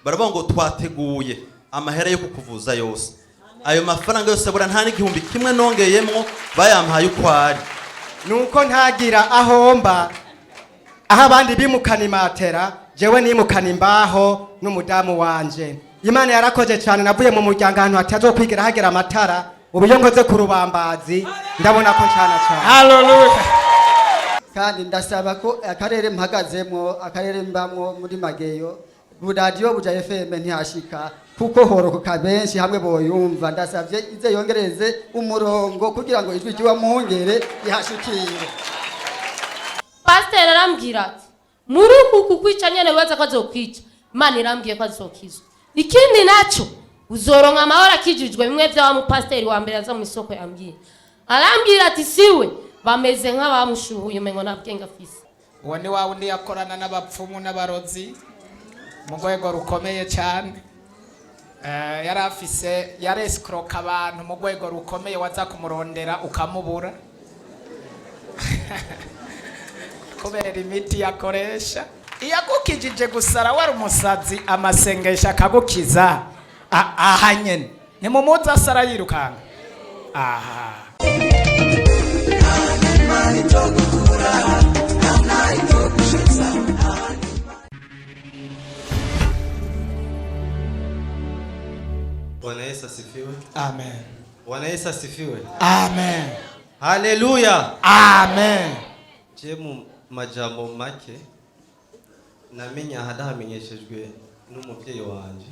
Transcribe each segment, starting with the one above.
Baravuga ngo twateguye amahera yo kukuvuza yose. Ayo mafaranga yose abura, nta n'igihumbi kimwe nongeyemwo, bayampaye uko ari. Nuko ntagira ahomba, aho abandi bimukana imatera, jewe nimukana imbaho n'umudamu wanje. Imana yarakoze cyane. Navuye mu muryango ahantu hatazokwigira hagera amatara. Ubu iyo nkoze ku rubambazi ndabona ko ncana cyane. Haleluya. Kandi ndasaba ko akarere mpagazemo, akarere mbamwo muri Mageyo, radiyo Buja FM ntihashika, kuko horokoka benshi hamwe boyumva. Ndasabye ize yongereze umurongo kugira ngo ijwi ry'uwa muhungere rihashikire. Pasiteri arambwira ati: "Muri uku kukwica nyene wibaza ko azokwica, Imana irambwiye ko azokizwa. Ikindi nacyo, uzoronka amahoro akijijwe." Bimwe vya wa mupasiteri wa mbere aza mu isoko yambwiye, arambwira ati: "Siwe bameze nk'abamushuhuye, umengo nta bwenge afise." Uwo ni wa wundi yakorana n'abapfumu n'abarozi mu rwego rukomeye cyane. Yari afise, yaresikoroka abantu mu rwego rukomeye, waza kumurondera ukamubura kubera imiti yakoresha. Iyo agukijije gusara wari umusazi, amasengesho akagukiza. Aha nyene nimumuzi asara yirukanga aha. Bwana Yesu asifiwe. Amen. Bwana Yesu asifiwe. Amen. Haleluya. Amen. Je, mu majambo make, namenye aha ndahamenyeshejwe n'umubyeyi wanje.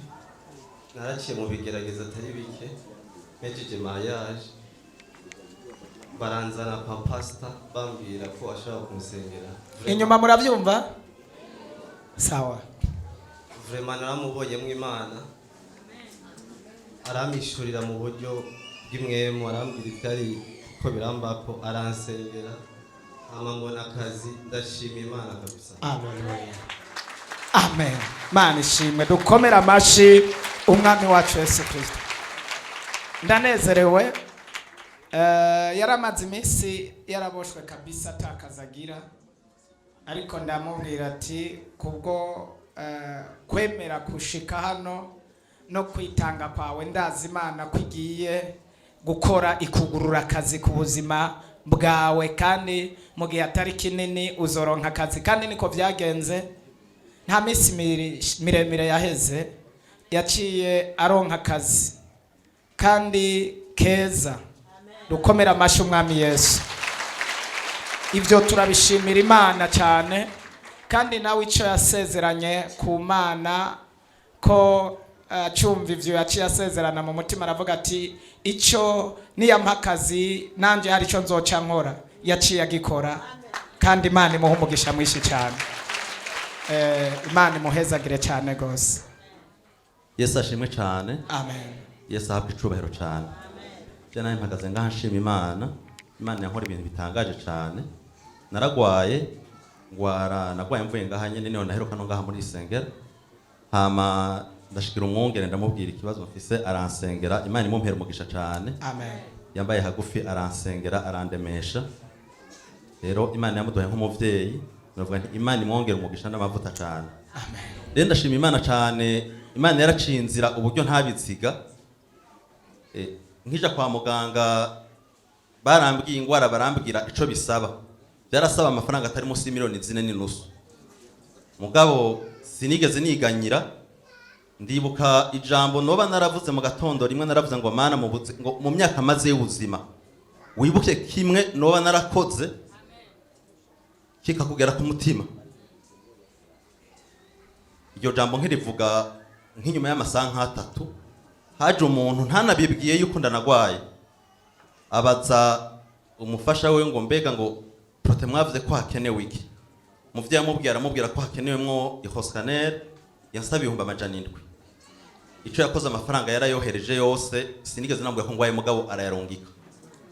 Naraciye mu bigerageza atari bike. Mpejeje mariage, baranzana kwa pastor, bambwira ko ashobora kumusengera. Inyuma murabyumva sawa? Vraiment naramubonyemo Imana, aramishurira mu buryo bw'imwemu, arambwira ibyari ko birambako, aransengera, hama mbona akazi. Ndashima Imana kabisa. Haleluya, amen. Mana ishimwe. Dukomere amashi Umwami wacu Yesu Kirisito. Ndanezerewe. Yaramaze iminsi yaraboshwe kabisa, atakaza agira, ariko ndamubwira ati: "Kubwo kwemera kushika hano no kwitanga kwawe, ndazi Imana ko igiye gukora ikugurura akazi ku buzima bwawe, kandi mu gihe atari kinini uzoronka akazi." Kandi niko byagenze. Nta minsi miremire yaheze, yaciye aronka akazi kandi keza. Dukomere amashyi Umwami Yesu. Ibyo turabishimira Imana cyane. Kandi nawe icyo yasezeranye ku Mana, ko cyumva ibyo yaciye asezerana mu mutima, aravuga ati: "Icyo niyampa akazi, nanjye hari icyo nzoca nkora." Yaciye agikora, kandi Imana imuha umugisha mwinshi cyane. Imana imuhezagire cyane rwose. Yesu ashimwe cyane. Amen. Yesu ahabwe icubahiro cyane. Je nawe mpagaze ngaha nshima Imana. Imana yankora ibintu bitangaje cyane. Naragwaye, ngwara, nagwaye mvuye ngaha nyene, niho naheruka no ngaha muri isengero. Hama ndashikira umwungere, ndamubwira ikibazo mfise, aransengera. Imana imumpera umugisha cyane. Amen. Yambaye hagufi, aransengera, arandemesha. Rero Imana yamuduhaye nk'umuvyeyi. Navuga nti Imana imwongera umugisha n'amavuta cyane. Amen. Rero ndashima Imana cyane. Imana yaraciye inzira uburyo ntabiziga. Nkija kwa muganga, barambwiye ingwara, barambwira ico bisaba. Byarasaba amafaranga atari munsi y'imiliyoni 4.5. Mugabo sinigeze niganyira. Ndibuka ijambo noba naravuze mu gatondo rimwe, naravuze ngo: "Mana, ngo mu myaka maze y'ubuzima, wibuke kimwe noba narakoze kikakugera ku mutima." Iryo jambo nkirivuga, nk'inyuma y'amasaha nk'atatu, haje umuntu ntanabibwiye yuko ndanagwaye, abaza umufasha we ngo: "Mbega ngo prote mwavuze ko hakenewe iki?" Muvyo yamubwiye, aramubwira ko hakenewemwo ihoscanner. Yansaba 700,000. Ico yakoze, amafaranga yarayohereje yose. Sinigeze namubwira ko ngwaye, mugabo arayarungika.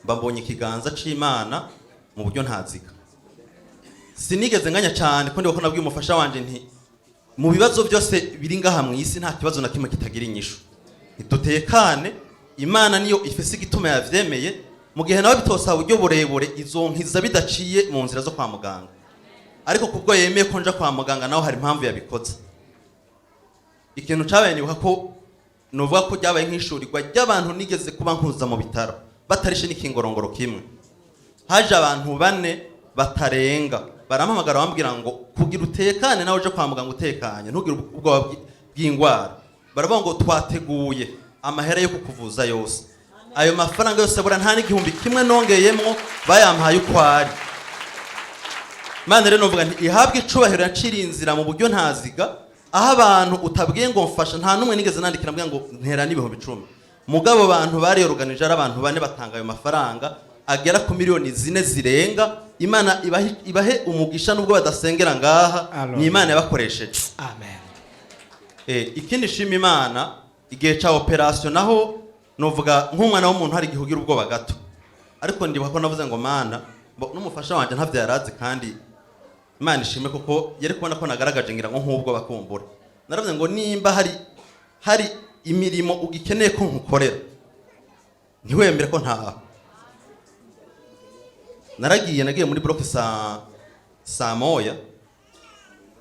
Mba mbonye ikiganza c'Imana mu buryo ntaziga. Sinigeze nganya cyane, ko ndibuka ko nabwiye umufasha wanje nti: "Mu bibazo byose biri ngaha mu isi, nta kibazo na kimwe kitagira inyishu. Ntidutekane, Imana niyo ifise igituma yavyemeye. Mu gihe nawe bitosaba uburyo burebure, izonkiza bidaciye mu nzira zo kwa muganga. Ariko kubwo yemeye ko nja kwa muganga, nawe hari impamvu yabikoze." Ikintu cabaye, nibuka ko novuga ko ryabaye nk'ishurirwa ry'abantu nigeze kuba nkuza mu bitaro batarishe n'ikingorongoro kimwe. Haje abantu bane batarenga, barampamagara, bambwira ngo kugira utekane nawe uje kwa muganga utekanye, ntugire ubwoba bw'indwara. Baravuga ngo twateguye amahera yo kukuvuza yose. Ayo mafaranga yose bura nta n'igihumbi kimwe nongeyemwo, bayampaye uko ari. Imana rero novuga nti ihabwe icubahiro, yaciriye inzira mu buryo ntaziga, aho abantu utabwiye ngo mfasha, nta n'umwe nigeze nandikira mbwira ngo ntera n'10,000. Mugabo abantu bariyoruganije ari abantu bane, batanga ayo mafaranga agera ku miliyoni 4 zirenga. Imana ibahe umugisha nubwo badasengera ngaha. Hallelujah. Ni Imana yabakoresheje. Amen. Ikindi shima Imana, igihe ca opération naho novuga nk'umwana w'umuntu hari igihe ugira ubwoba gato, ariko ndibuka ko navuze ngo Mana n'umufasha wanje ntavyo yarazi, kandi Imana ishimwe kuko yari kubona ko nagaragaje ngira ngo nk'ubwo bakumbura. Naravuze ngo nimba hari imirimo ugikeneye ko nkukorera, ntiwemere ko ntaha. Naragiye, nagiye muri bloc saa 1,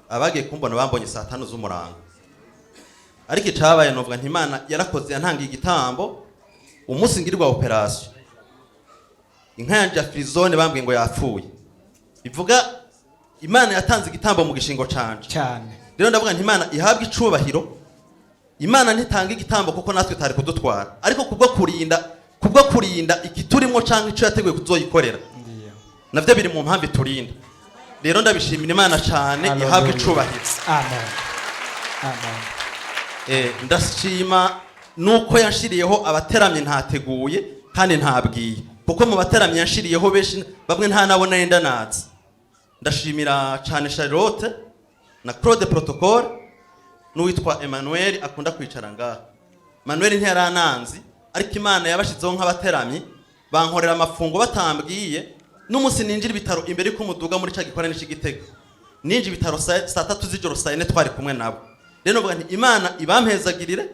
abagiye kumbona bambonye saa 5 z'umurango. Ariko icabaye, novuga nti Imana yarakoze, yantangiye igitambo. Umunsi ngirirwa opération, inka yanje ya firizone bambwiye ngo yapfuye. Bivuga Imana yatanze igitambo mu gishingo canje. Cyane. Rero ndavuga nti Imana ihabwe icubahiro. Imana ntitanga igitambo kuko natwe tari kudutwara, ariko kubwo kurinda ikiturimo canke ico yateguye kuzoyikorera, Ndiyo. navyo biri mu mpamvu iturinda. Rero ndabishimira Imana cane, ihabwe Hallelujah. icubahiro. Amen, amen. Ndashima nuko yanshiriyeho abateramye ntateguye kandi ntabwiye, kuko mu bateramye yanshiriyeho benshi, bamwe nta nabo nari ndanazi. Ndashimira cyane Charlotte na Claude Protocole n'uwitwa Emmanuel akunda kwicara ngaha. Emmanuel ntiyarananzi, ariko Imana yabashizeho nk'abateramyi, bankorera amafungo batambwiye. N'umunsi ninjira ibitaro, imbere y'uko muduga muri cya gikorane cy'Igitega, ninjira ibitaro saa 3 z'ijoro, saa 4 twari kumwe nabo. Rero novuga nti Imana ibampezagirire.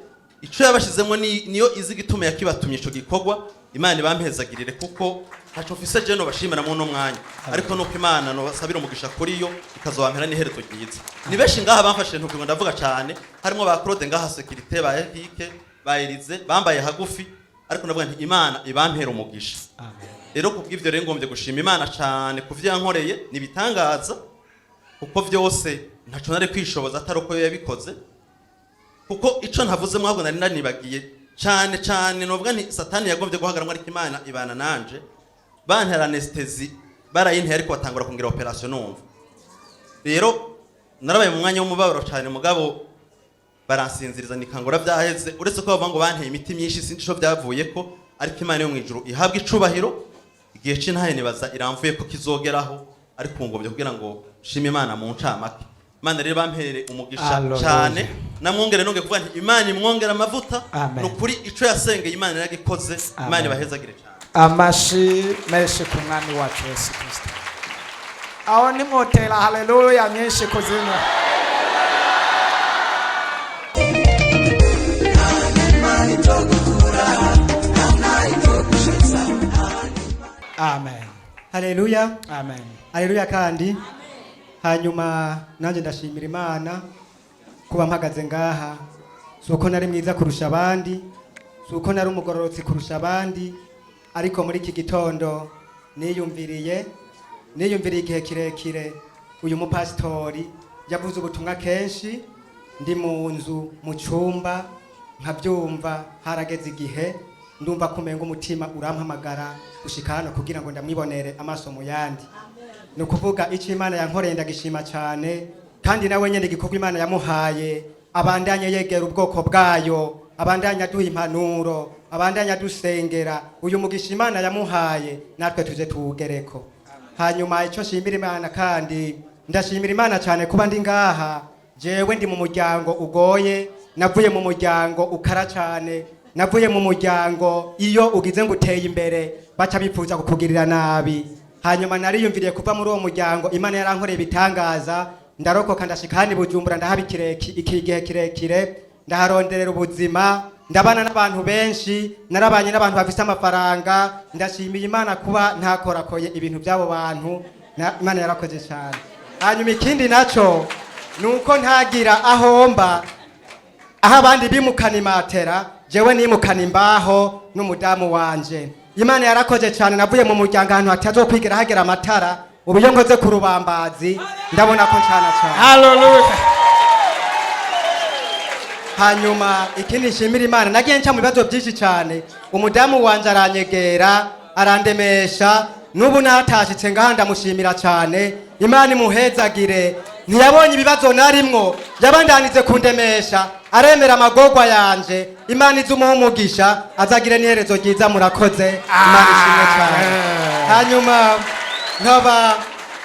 Ico yabashizemo niyo izi igituma yakibatumye ico gikorwa. Imana ibampezagirire, kuko ntaco mfise je nobashimira mu mwanya, ariko nuko Imana nobasabira umugisha kuri yo, ikazobampera n'iherezo ryiza. Ni benshi ngaha bamfashije, ntukigo ndavuga cane, harimo ba Claude ngaha, sécurité, ba Eric, ba Elize bambaye hagufi, ariko ndavuga nti Imana ibampera umugisha. Amen. Rero kubw'ivyo rero ngombye gushima Imana cane ku vyo yankoreye, ni ibitangaza, kuko vyose ntaco nari kwishoboza atari uko yo yabikoze. Kuko ico ntavuze mwabwo nari nanibagiye cane cane, novuga nti Satani yagombye guhagarara, ariko Imana ibana nanje. Bantera anesthésie, barayinteye, ariko batangura kungira opération numva. Rero narabaye mu mwanya w'umubabaro cane, mugabo baransinziriza nikangura vyaheze. Uretse ko bavuga ngo banteye imiti myinshi, sinzi ico vyavuyeko, ariko Imana yo mw'ijuru ihabwa icubahiro. Igihe c'intahe nibaza iramvuye ko kizogeraho, ariko ubu ngombye kugira ngo nshime Imana mu ncamake. Imana rero bampere umugisha Hallelujah. cane, namwongere nonge kuvuga nti Imana imwongere amavuta. Amen. Ni ukuri ico yasengeye Imana yaragikoze. Amen. Imana ibahezagire cane. Amashi menshi ku Mwami wacu Yesu Kristo. Aho nimwotera haleluya nyinshi kuzimu. Amen. Haleluya. Amen. Haleluya. Kandi hanyuma nanjye ndashimira Imana kuba mpagaze ngaha. Si uko nari mwiza kurusha abandi, si uko nari umugororotsi kurusha abandi, ariko muri iki gitondo niyumviriye igihe kirekire. Uyu mupasitori yavuze ubutumwa kenshi ndi mu nzu, mu cyumba, nkabyumva. Harageze igihe ndumva kumenga umutima urampamagara gushika hano kugira ngo ndamwibonere amaso mu yandi. Ni ukuvuga icyo Imana yankoreye ndagishima cyane, kandi nawe nyine igikorwa Imana yamuhaye abandanye yegera ubwoko bwayo, abandanye aduha impanuro, abandanye adusengera. Uyu mugisha Imana yamuhaye natwe tuze tuwugereko. Hanyuma icyo nshimira Imana, kandi ndashimira Imana cyane kuba ndi ngaha. Jewe ndi mu muryango ugoye, navuye mu muryango ukara cyane, navuye mu muryango iyo ugize ngo uteye imbere baca bifuza kukugirira nabi. Hanyuma nariyumviriye kuva muri uwo muryango, Imana yarankoreye ibitangaza, ndarokoka, ndashika hano i Bujumbura, ndahaba iki gihe kirekire, ndaharonderera ubuzima, ndabana n'abantu benshi, narabanye n'abantu bafise amafaranga. Ndashimiye Imana kuba ntakorakoye ibintu by'abo bantu. Imana yarakoze cyane. Hanyuma ikindi naco ni uko ntagira ahomba. Aho abandi bimukana imatera, jewe nimukana imbaho n'umudamu wanje. Imana yarakoze cyane, navuye mu muryango ahantu hatazokwigira hagera amatara. Ubu iyo nkoze ku rubambazi ndabona ko ncana cyane. Haleluya. Hanyuma ikindi nshimira Imana, nagiye nca mu bibazo byinshi cyane, umudamu wanje aranyegera, arandemesha. N'ubu natashitse ngaha ndamushimira cyane. Imana imuhezagire. Ntiyabonye ibibazo narimwo, yabandanize kundemesha, aremera amagorwa yanje. Imana ize umuha umugisha, azagire n'iherezo ryiza. Murakoze, Imana ishimwe cyane. Hanyuma nkaba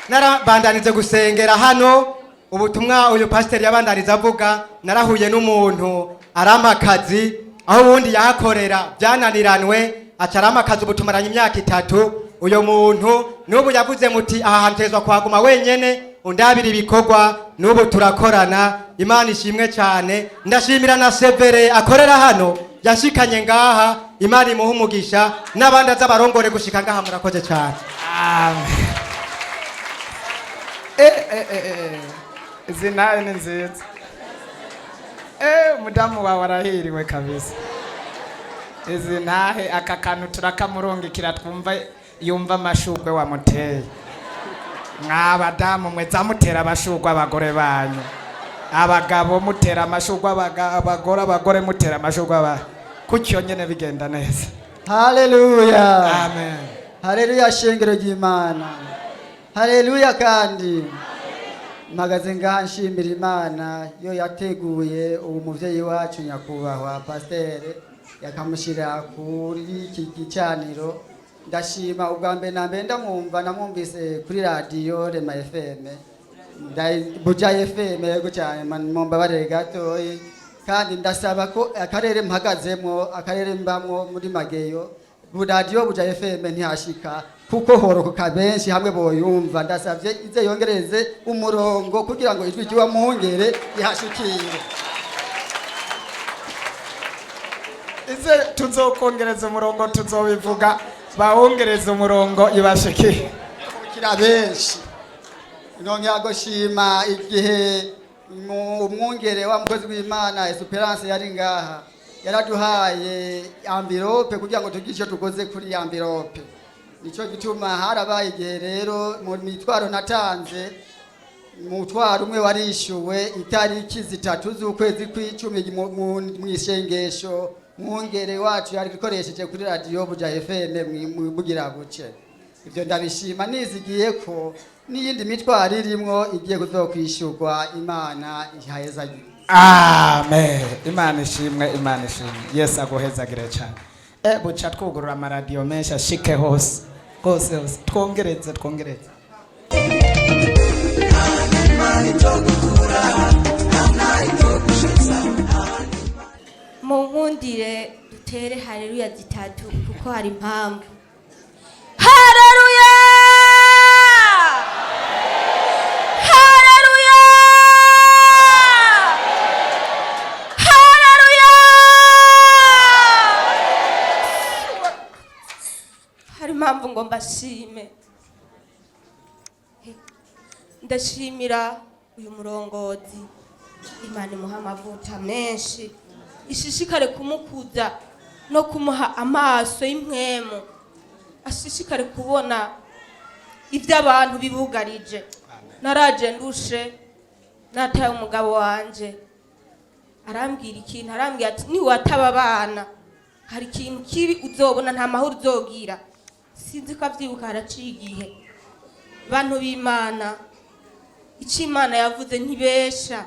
narabandanize gusengera hano ubutumwa uyu pasiteri yabandaniza avuga. Narahuye n'umuntu arampa akazi aho ubundi yahakorera byananiranwe, aca arampa akazi. Ubu tumaranye imyaka 3. Uyu muntu n'ubu yavuze muti aha hantu tezwa kuhaguma wenyene undabira ibikorwa. N'ubu turakorana, Imana ishimwe cyane. Ndashimira na severe akorera hano yashikanye ngaha, Imana imuha umugisha n'abandi aza barongore gushika ngaha. Murakoze cyane. Amen. Eh, eh, eh, eh. Izi nayo ni nziza. Umudamu wawe arahiriwe kabisa. Izi ntahe aka kantu turakamurungikira twumva yumva amashurwe wamuteye. Mwabadamu mwe zamutera amashurwe abagore banyu. Abagabo mutera amashurwe abagore, abagore mutera amashurwe aba. Kucyo nyene bigenda neza. Haleluya. Amen. Haleluya, shengero ry'Imana. Haleluya. Kandi mpagaze ngaha nshimira Imana yo yateguye uwo muvyeyi wacu nyakubahwa pasiteri, yakamushyira kuri iki gicaniro. Ndashima ubwa mbere na mbere ndamwumva, namwumvise kuri radiyo Rema FM, Buja FM. Yego cyane, mumbabarire gatoyi. Kandi ndasaba ko akarere mpagazemwo, akarere mbamwo muri Mageyo, radiyo Buja FM ntihashika kuko horokoka benshi hamwe boyumva. Ndasabye ize yongereze umurongo kugira ngo ijwi ry'uwa muhungere rihashikire. Ize tuzokongereza umurongo, tuzobivuga bawongereza umurongo ibashikiye. Kira benshi. Nongera gushima igihe umwungere wa mukozi w'Imana Esperance yari ngaha, yaraduhaye enveloppe kugira ngo tugire icyo tukoze kuri enveloppe. Nico gituma harabaye igihe rero mu mitwaro natanze, umutwaro umwe warishyuwe itariki 3 z'ukwezi kw'icumi mw'isengesho mwungere wacu yari ikoresheje kuri radiyo Buja FM bugira buce. Ibyo ndabishima, nizigiye ko n'iyindi mitwaro irimwo igiye kuzokwishyurwa. Imana ihezagire. Amen. Imana ishimwe, Imana ishimwe. Yesu aguhezagire cyane. Buca twugurura amaradiyo menshi ashike hose hose hose, twongereze twongereze. Mu nkundire dutere haleluya zitatu kuko hari impamvu. Haleluya, haleluya, haleluya! Hari impamvu ngo mbashime. Ndashimira uyu murongozi, Imana imuha amavuta menshi, ishishikare kumukuza no kumuha amaso y'impwemu, ashishikare kubona ibyo abantu bibugarije. Naraje ndushe, nataye umugabo wanje, arambwira ikintu, arambwira ati niwataba abana hari ikintu kibi uzobona, nta mahoro uzogira. Sinzi ko avyibuka, haraciye igihe. Bantu b'Imana, icyo Imana yavuze ntibesha,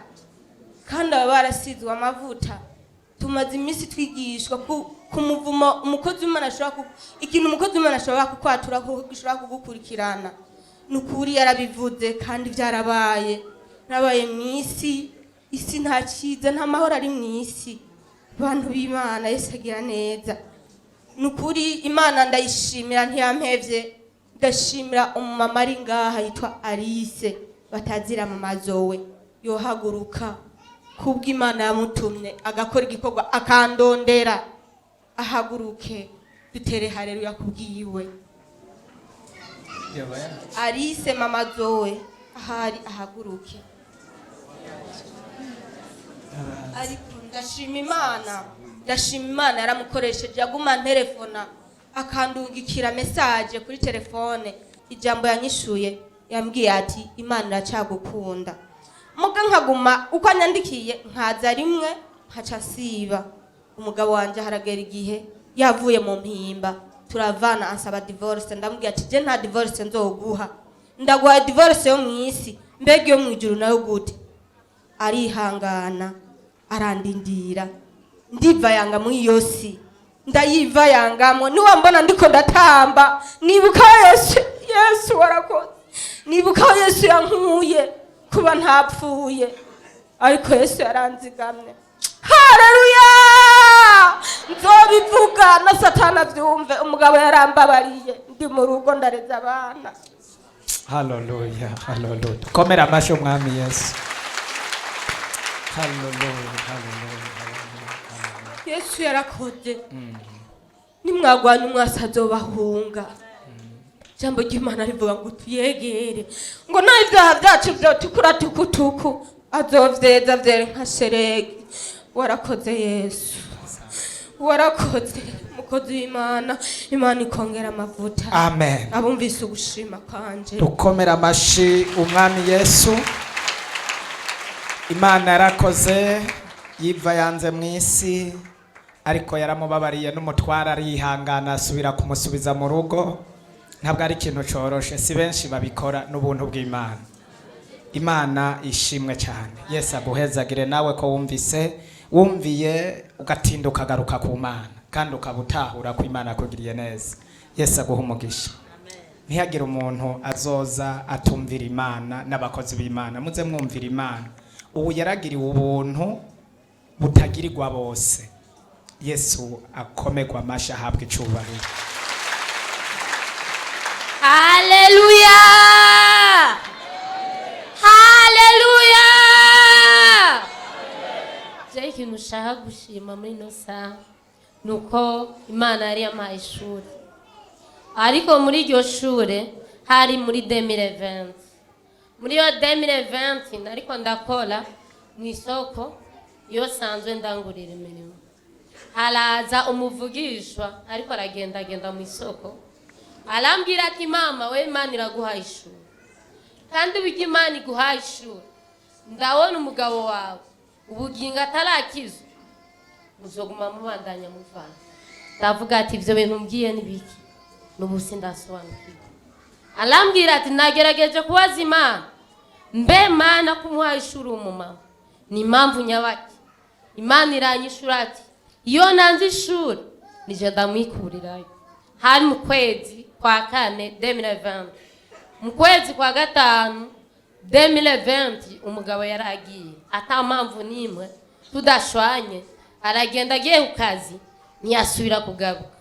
kandi aba barasizwe amavuta. Tumaze iminsi twigishwa ku muvumo umukozi w'Imana ashobora ikintu umukozi w'Imana ashobora kukwatura ko gishobora kugukurikirana. Ni ukuri yarabivuze kandi byarabaye. Nabaye mu isi, isi nta cyiza, nta mahoro ari mu isi. Bantu b'Imana, Yesu agira neza. Ni ukuri Imana ndayishimira, ntiyampevye. Ndashimira umumama ari ngaha yitwa Alice batazira mama Zoe, yohaguruka kubw'Imana yamutumye agakora igikorwa akandondera. Ahaguruke dutere haleluya kubwiwe. Alice mama Zoe ahari ahaguruke. Ariko Ndashima Imana, ndashima Imana yaramukoresheje. Yaguma nterefona, akandungikira message kuri telefone. Ijambo yanyishuye, yambwiye ati: "Imana iracagukunda." Muga nkaguma uko anyandikiye, nkaza rimwe nkaca siba. Umugabo wanje haragera igihe yavuye mu mpimba, turavana, ansaba divorce. Ndamubwira ati: "Je nta divorce nzoguha, ndaguhaye divorce yo mw'isi, mbega iyo mwijuru nayo gute?" Arihangana, arandindira, ndiva yanga muri iyo si, ndayiva yangamwo. Niwambona ndiko ndatamba, nibuka Yesu. Yesu warakoze! Nibuka aho Yesu yankuye, kuba ntapfuye, ariko Yesu yaranzigamye. Haleluya! Nzobivuga na Satani avyumve. Umugabo yarambabariye, ndi mu rugo, ndareza abana. Haleluya, haleluya! Komera amashyi Umwami Yesu. Haleluya, haleluya, haleluya! Yesu yarakoze. Nimwagwanya umwasi, azobahunga. Ijambo ry'Imana rivuga ngo tuyegere, ngo naho ibyaha byacu byotukura tukutuku, azovyeza vyere nka sheregi. Warakoze Yesu, warakoze. Mukozi w'Imana, Imana ikongera amavuta. Amen. Abumvise ugushima kwanje. Dukomera amashyi Umwami Yesu. Imana yarakoze. Yiva yanze mu isi, ariko yaramubabariye n'umutwara arihangana, asubira kumusubiza mu rugo. Ntabwo ari ikintu coroshe, si benshi babikora, n'ubuntu bw'Imana. Imana ishimwe cyane. Yesu aguhezagire nawe ko wumvise, wumviye, ugatinda ukagaruka ku Mana, kandi ukaba utahura ko Imana yakugiriye neza. Yesu aguha umugisha. Ntihagire umuntu azoza atumvira Imana n'abakozi b'Imana. Muze mwumvira Imana. Ubu yaragiriwe ubuntu butagirirwa bose. Yesu akomegwa amashyi, ahabwa icubahiro. Haleluya, haleluya! Je, ikintu ushaka gushima muri ino saha ni uko Imana yari yampaye ishuri, ariko muri iryo shure hari muri 2020. Muri iyo 2020 ariko ndakora mu isoko iyo sanzwe ndangurira imirimo. Haraza umuvugishwa, ariko aragendagenda mu isoko, arambwira ati: "Mama we, Imana iraguhaye ishuri, kandi uburyo Imana iguhaye ishuri, ndabona umugabo wawe ubugingo atarakizwa, muzoguma mubandanya muvana." Ndavuga ati: "Ibyo bintu mbwiye ni biki? N'ubu sindasobanukirwa." Arambwira ati: "Nagerageje kubaza Imana, mbe Mana, kumuhaye ishuri umumama ni impamvu nyabaki? Imana iranyishura ati: iyo nanze ishuri, nije ndamwikurirayo." Hari mu kwezi kwa kane 2020. Mu kwezi kwa gatanu 2020 umugabo yaragiye ata mpamvu n'imwe, tudashwanye, aragenda agiye ku kazi, ntiyasubira kugaruka.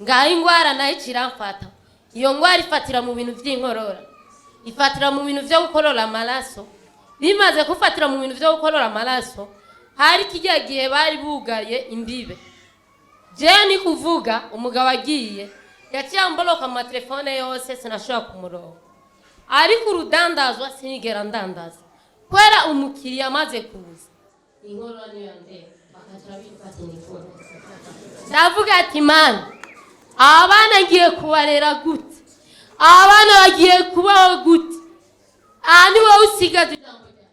Ngaho ingwara nayo ikiramfata. Iyo ngwara ifatira mu bintu by'inkorora, ifatira mu bintu byo gukorora amaraso. Bimaze gufatira mu bintu byo gukorora amaraso, hari kijya gihe bari bugaye imbibe. Jewe ni kuvuga umugabo agiye, yaciye amboloka mu matelefone yose, sinashobora kumuronga. Ariko urudandazwa sinigera ndandaza, kubera umukiriya amaze kuza, inkorora niyo yandeba, bakaca bifata inkorora. Ndavuga ati: "Mana, aba bana ngiye kubarera gute? Aba bana bagiye kubaho gute? Aha ni wowe usigaje ijambo ryawe."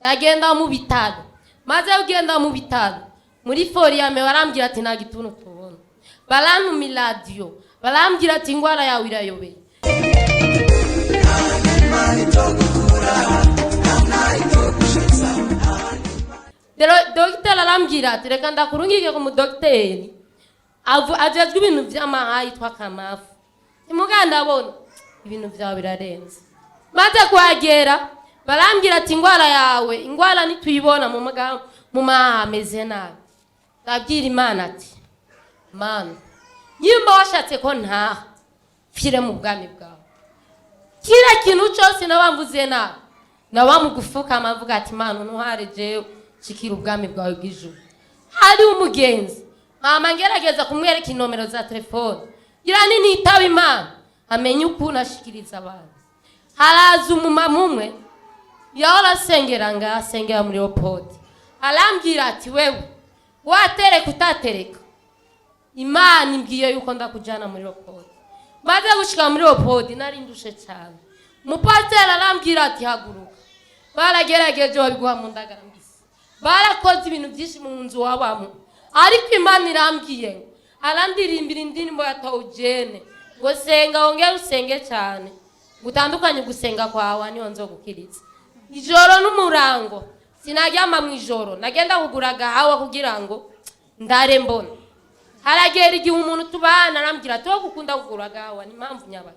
Ndagenda mu bitaro. Maze kugenda mu bitaro muri foriyame, barambwira ati: "Nta gituntu tubona." Barantuma iradiyo, barambwira ati: "Indwara yawe irayobeye." Rero dogiteri arambwira ati: "Reka ndakurungike ku mudogiteri ajejwe ibintu vy'amaha yitwa Kamafu." Imuga ndabona ibintu vyawe birarenze. Maze kuhagera, barambwira ati: "Ingwara yawe, ingwara ntituyibona mu mu maha, ameze nabi." Ndabwira Imana ati: "Mana, nyimba washatse ko ntaha, pfire mu bwami bwawe." Kila kintu cyose nabamvuze nabi, naba mu gufukama mvuga ati: "Mana, ntware jewe nshikira ubwami bwawe bw'ijuru." Hari umugenzi mama, ngerageza kumwereka inomero za telefone ngira ni nitaba Imana amenye ukuntu ashikiriza abantu. Haraza umumama umwe yahora asengera ngaha, asengera muri opodi. Arambwira ati wewe watereka utatereka, Imana imbwiye yuko ndakujyana muri ropodi. Maze gushika muri ropodi nari ndushe cyane. Umupasiteri arambwira ati haguruka, baragerageje babiguha mu ndagara mbisi, barakoze ibintu byinshi mu nzu wabamo, ariko Imana irambwiye ngo, arandirimbira indirimbo ya Tawujene ngo senga wongere usenge cyane, gutandukanye gusenga kwawe niho nzogukiriza. Ijoro n'umurango sinaryama, mu ijoro nagenda kugura agahawa kugira ngo ndare mbona. Haragera igihe umuntu tubana arambwira ati wowe gukunda kugura agahawa ni impamvu nyabaye?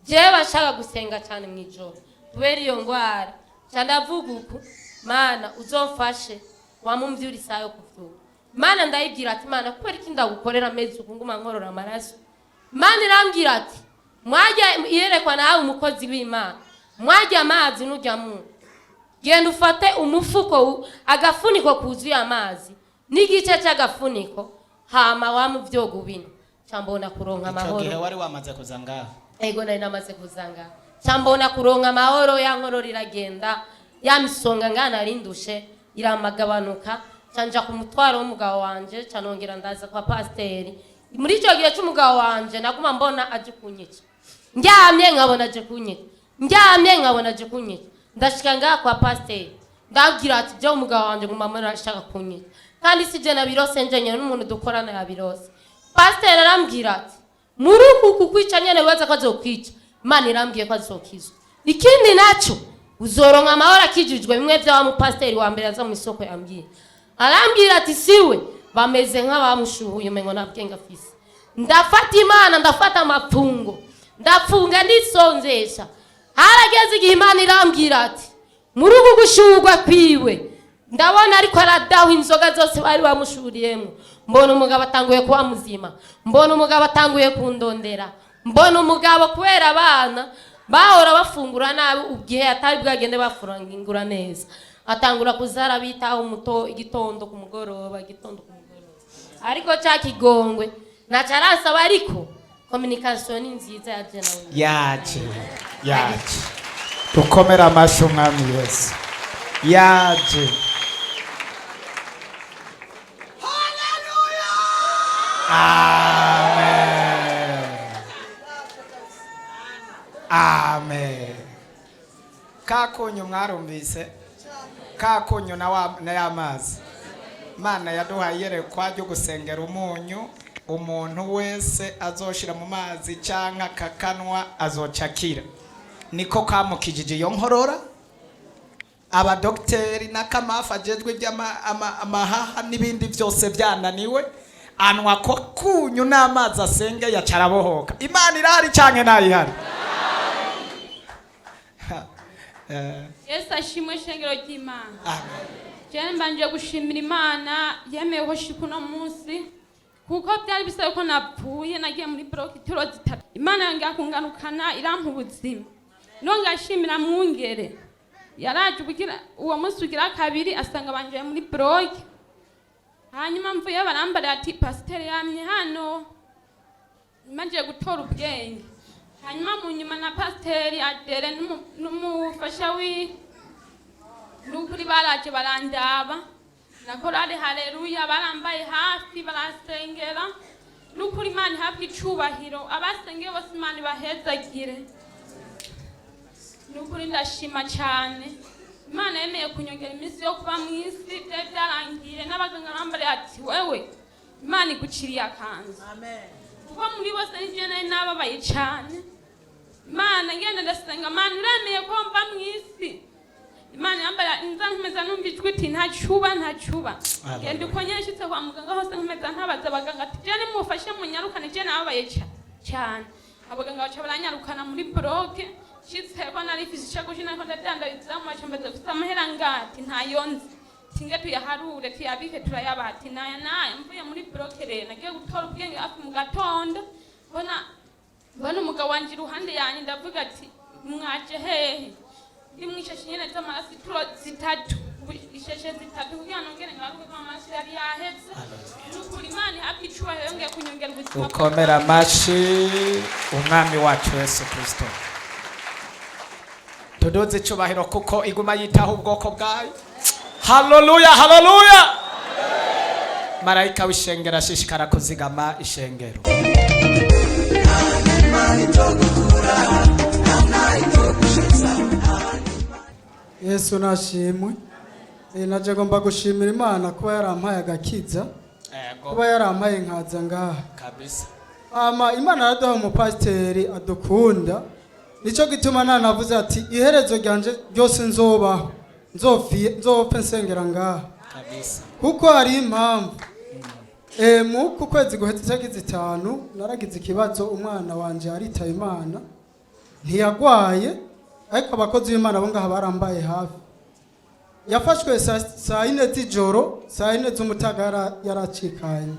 Jewe bashaka gusenga cyane mu ijoro kubera iyo ndwara. Nca ndavuga uku: Mana, uzomfashe wamumvyura isaha yo kuvyuka. Mana ndayibwira ati Mana, kubera iki ndagukorera amezi uku nguma nkorora amaraso? Mana irambwira ati mwajya iyerekwa nawe umukozi w'Imana, mwajya amazi nujya mu genda ufate umufuko agafuniko kuzuye amazi n'igice cy'agafuniko, hama wamuvyoga bino cambona kuronka Icyo amahoro. gihe wari wamaze kuza ngaho? Ego, nari namaze kuzanga. Cambona kuronka amahoro, ya nkorora iragenda, ya misonga ngana narindushe iramagabanuka. Canja ku mutwaro w'umugabo wanje, canongera ndaza kwa pasiteri. Muri icyo gihe c'umugabo wanje naguma mbona aje kunyica, ndyamye nkabona aje kunyica, ndyamye nkabona aje kunyica. Ndashika ngaha kwa pasiteri, ndabwira ati byo umugabo wanje nguma mbona ashaka kunyica, kandi si je nabirose njenyene, n'umuntu dukorana yabirose. Pasiteri arambwira ati muri uku kukwica nyene wibaza ko azokwica, Imana irambwiye ko azokizwa. Ikindi naco uzoronka amahoro akijijwe, bimwe vya wa mupasiteri wa mbere aza mu isoko yambwiye. Arambwira ati siwe bameze nk'abamushuhuye, umengo nta bwenge afise. Ndafata Imana, ndafata amapfungo, ndapfunga, ndisonzesha. Harageze igihe Imana irambwira ati muri uku gushuhurwa kwiwe ndabona ariko aradaho inzoga zose bari bamushuriyemo. Mbona umugabo atanguye kuba muzima, mbona umugabo atanguye kundondera, mbona umugabo kubera abana bahora bafungura nabi, igihe atari bwagende bafungura neza, atangura kuzara bitaho umuto igitondo ku mugoroba, igitondo ku mugoroba. Ariko cya kigongwe ntaco arasaba, ariko communication ni nziza ya je nawe. Yaje, yaje. Dukomere amashyi Umwami Yesu, yaje. Amen, amen. Kakunyu mwarumvise, kakunyu na ya mazi Mana yaduhaye iyerekwa ryo gusengera umunyu. Umuntu wese azoshira mu mazi canke akakanwa azoca akira. Niko kamukijije iyo nkorora. Abadogiteri n'akamafu ajejwe iby'amahaha n'ibindi byose byananiwe, anwa ko kunyu n'amazi asenge, yaca arabohoka. Imana irahari canke ntayihari? Yesu ashimwe, shengero ry'Imana. Amen. Jewe mbanje gushimira Imana yemeye ko shika uno munsi, kuko byari bisaba ko napfuye. Nagiye muri block ituro 3, Imana yongera kungarukana, irampa ubuzima. Nongera nshimira mwungere yaraje ubugira uwo munsi ugira kabiri, asanga banjaye muri block. Hanyuma mvuye barambara ati pasiteri yamye hano, maze gutora ubwenge. Hanyuma mu nyuma na pasiteri Adere n'umufasha wiwe nukuri baraje barandaba na korali Haleluya, barambaye hafi, barasengera. Nukuri Imana ihabwe icubahiro, abasengeye bose Imana ibahezagire. Nukuri ndashima cyane Imana yemeye kunyongera iminsi yo kuba mu isi. Byari byarangiye, n'abaganga bambariye ati wewe Imana iguciriye akanzu, kuko muri bose nijye nari nababaye cyane. Imana ngenda ndasenga: Mana, uremeye ko mva mu isi? Imana yambara nza nkomeza numva ijwi iti ntacuba, ntacuba, genda uko nyine. Nshitse kwa muganga hose nkomeza ntabaza abaganga ati je nimufashe munyarukane, je nababaye cyane. Abaganga baca baranyarukana muri bloke. Nshitse ko nari mfise ishakoshi nariko ndadandarizamwo, baca mbaza gufise amahera ngati ntayo nzi, tinge tuyaharure tuyabike turayabaha, ati naya naya. Mvuye muri bloke rero nagiye gutora ubwenge hafi mu gatondo, mbona umugabo wanje iruhande yanjye, ndavuga ati mwaje hehe? Ndi mwishashe nyene z'amaraso ituro 3, ishashe 3 kugira nongere ngaruke ko amaraso yari yaheze. Nukuri Imana ihabwe icubahiro yongeye kunyongera ubuzima. Dukomere amashyi Umwami wacu Yesu Kirisito, tuduze icubahiro kuko iguma yitaho ubwoko bwayo. Haleluya, haleluya! Marayika w'ishengero ashishikara kuzigama ishengero. Yesu nashimwe. Naje ngomba gushimira Imana kuba yarampaye agakiza, kuba yarampaye nkaza ngaha. Kabisa. Ama Imana yaraduha umupasiteri adukunda, nicyo gituma nanavuze ati iherezo ryanje ryose nzobaho nzopfe nsengera ngaha. Kabisa. Kuko hari impamvu. Mu kwezi guheze itariki 5 naragize ikibazo, umwana wanje aritaye Imana, ntiyagwaye, ariko abakozi b'Imana bo ngaha barambaye hafi. Yafashwe saa 4 z'ijoro, saa 4 z'umutaga yaracikanye.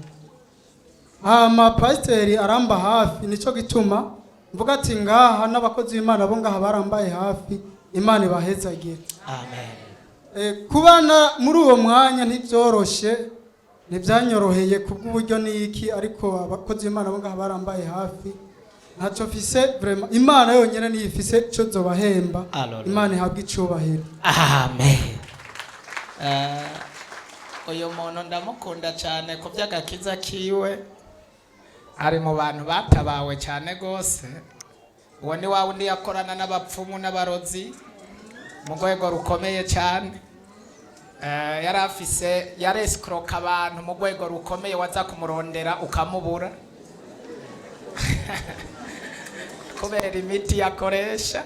Hama pasiteri aramba hafi, nico gituma mvuga ati ngaha n'abakozi b'Imana bo ngaha barambaye hafi, Imana ibahezagire. Amen. Kubana muri uwo mwanya ntibyoroshe, ntibyanyoroheye kubw'uburyo niki, ariko abakozi b'Imana bo ngaha barambaye hafi. Ntacyo mfise vraiment, Imana yonyene niyo ifise ico zobahemba. Imana ihabwe icubahiro. Amen. Uyu muntu ndamukunda cyane ku by'agakiza kiwe, ari mu bantu batabawe cyane gose. Uwo ni wa wundi yakorana n'abapfumu n'abarozi mu rwego rukomeye cyane. Yari afise, yaresikoroka abantu mu rwego rukomeye, waza kumurondera ukamubura kubera imiti yakoresha,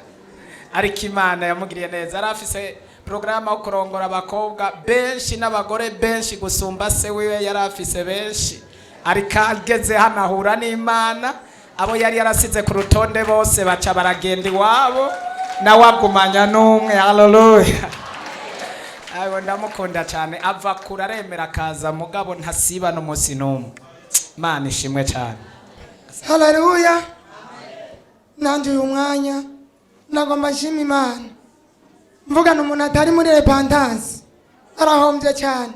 ariko Imana yamugiriye neza. Yari afise porogaramu yo kurongora abakobwa benshi n'abagore benshi gusumba se wiwe, yari afise benshi, ariko ageze hano ahura n'Imana, abo yari yarasize ku rutonde bose baca baragenda iwabo, nawe agumanya n'umwe. Haleluya! Ayo ndamukunda cyane, ava kure aremera akaza, mugabo ntasiba n'umunsi n'umwe. Imana ishimwe cyane. Haleluya! Nanjye uyu mwanya nagomba nshima Imana, mvugana umuntu atari muri repentance arahombye cyane.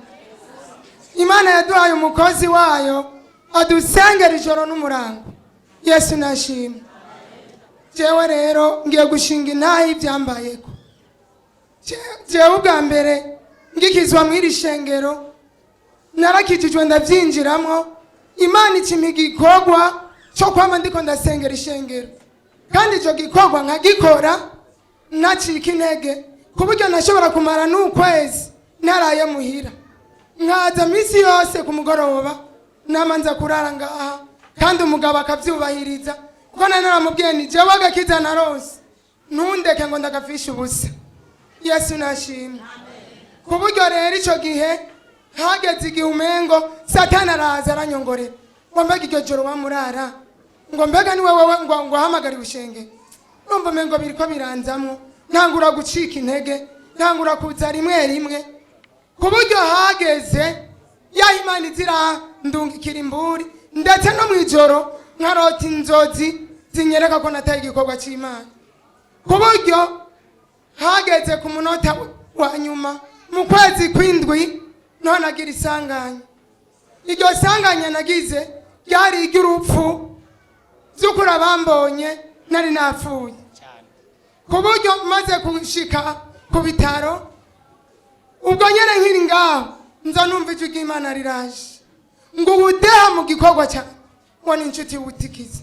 Imana yaduhaye umukozi wayo adusengera ijoro n'umurango. Yesu nashimwe. Jewe rero ngiye gushinga intahe y'ibyambayeko. Jewe ubwa mbere ngikizwa mw'iri shengero, narakijijwe ndabyinjiramo, Imana ikimpa igikorwa cyo kwama ndiko ndasengera ishengero, kandi icyo gikorwa nkagikora ntacika intege, ku buryo nashobora kumara n'ukwezi ntaraye muhira, nkaza minsi yose ku mugoroba namanza kurara ngaha, kandi umugabo akabyubahiriza, kuko nari naramubwiye nti jewe agakiza narose ntundeke ngo ndagafishe ubusa. Yesu nashimwe. Ku buryo rero icyo gihe hageze igihe umengo Satani araza aranyongorera, ngo mbega iryo joro wamurara, ngo mbega ni wewe ngo ahamagare ubushenge. Numva umengo biriko biranzamwo, ntangura gucika intege, ntangura kuza rimwe rimwe, ku buryo hageze ya Imana izira ndungikira imburi, ndetse no mu ijoro nkarota inzozi zinyereka ko nataye igikorwa cy'Imana. Ku buryo hageze ku munota wa nyuma mu kwezi kw'indwi, niho nagira isanganya. Iryo sanganya nagize ryari iry'urupfu, by'ukuri abambonye nari napfuye. Ku buryo maze gushika ku bitaro, ubwo nyene nkiri ngaho nza numva ijwi ry'Imana riraje, ngo ubudeha mu gikorwa cyane, ngo ni inshuti wutikize.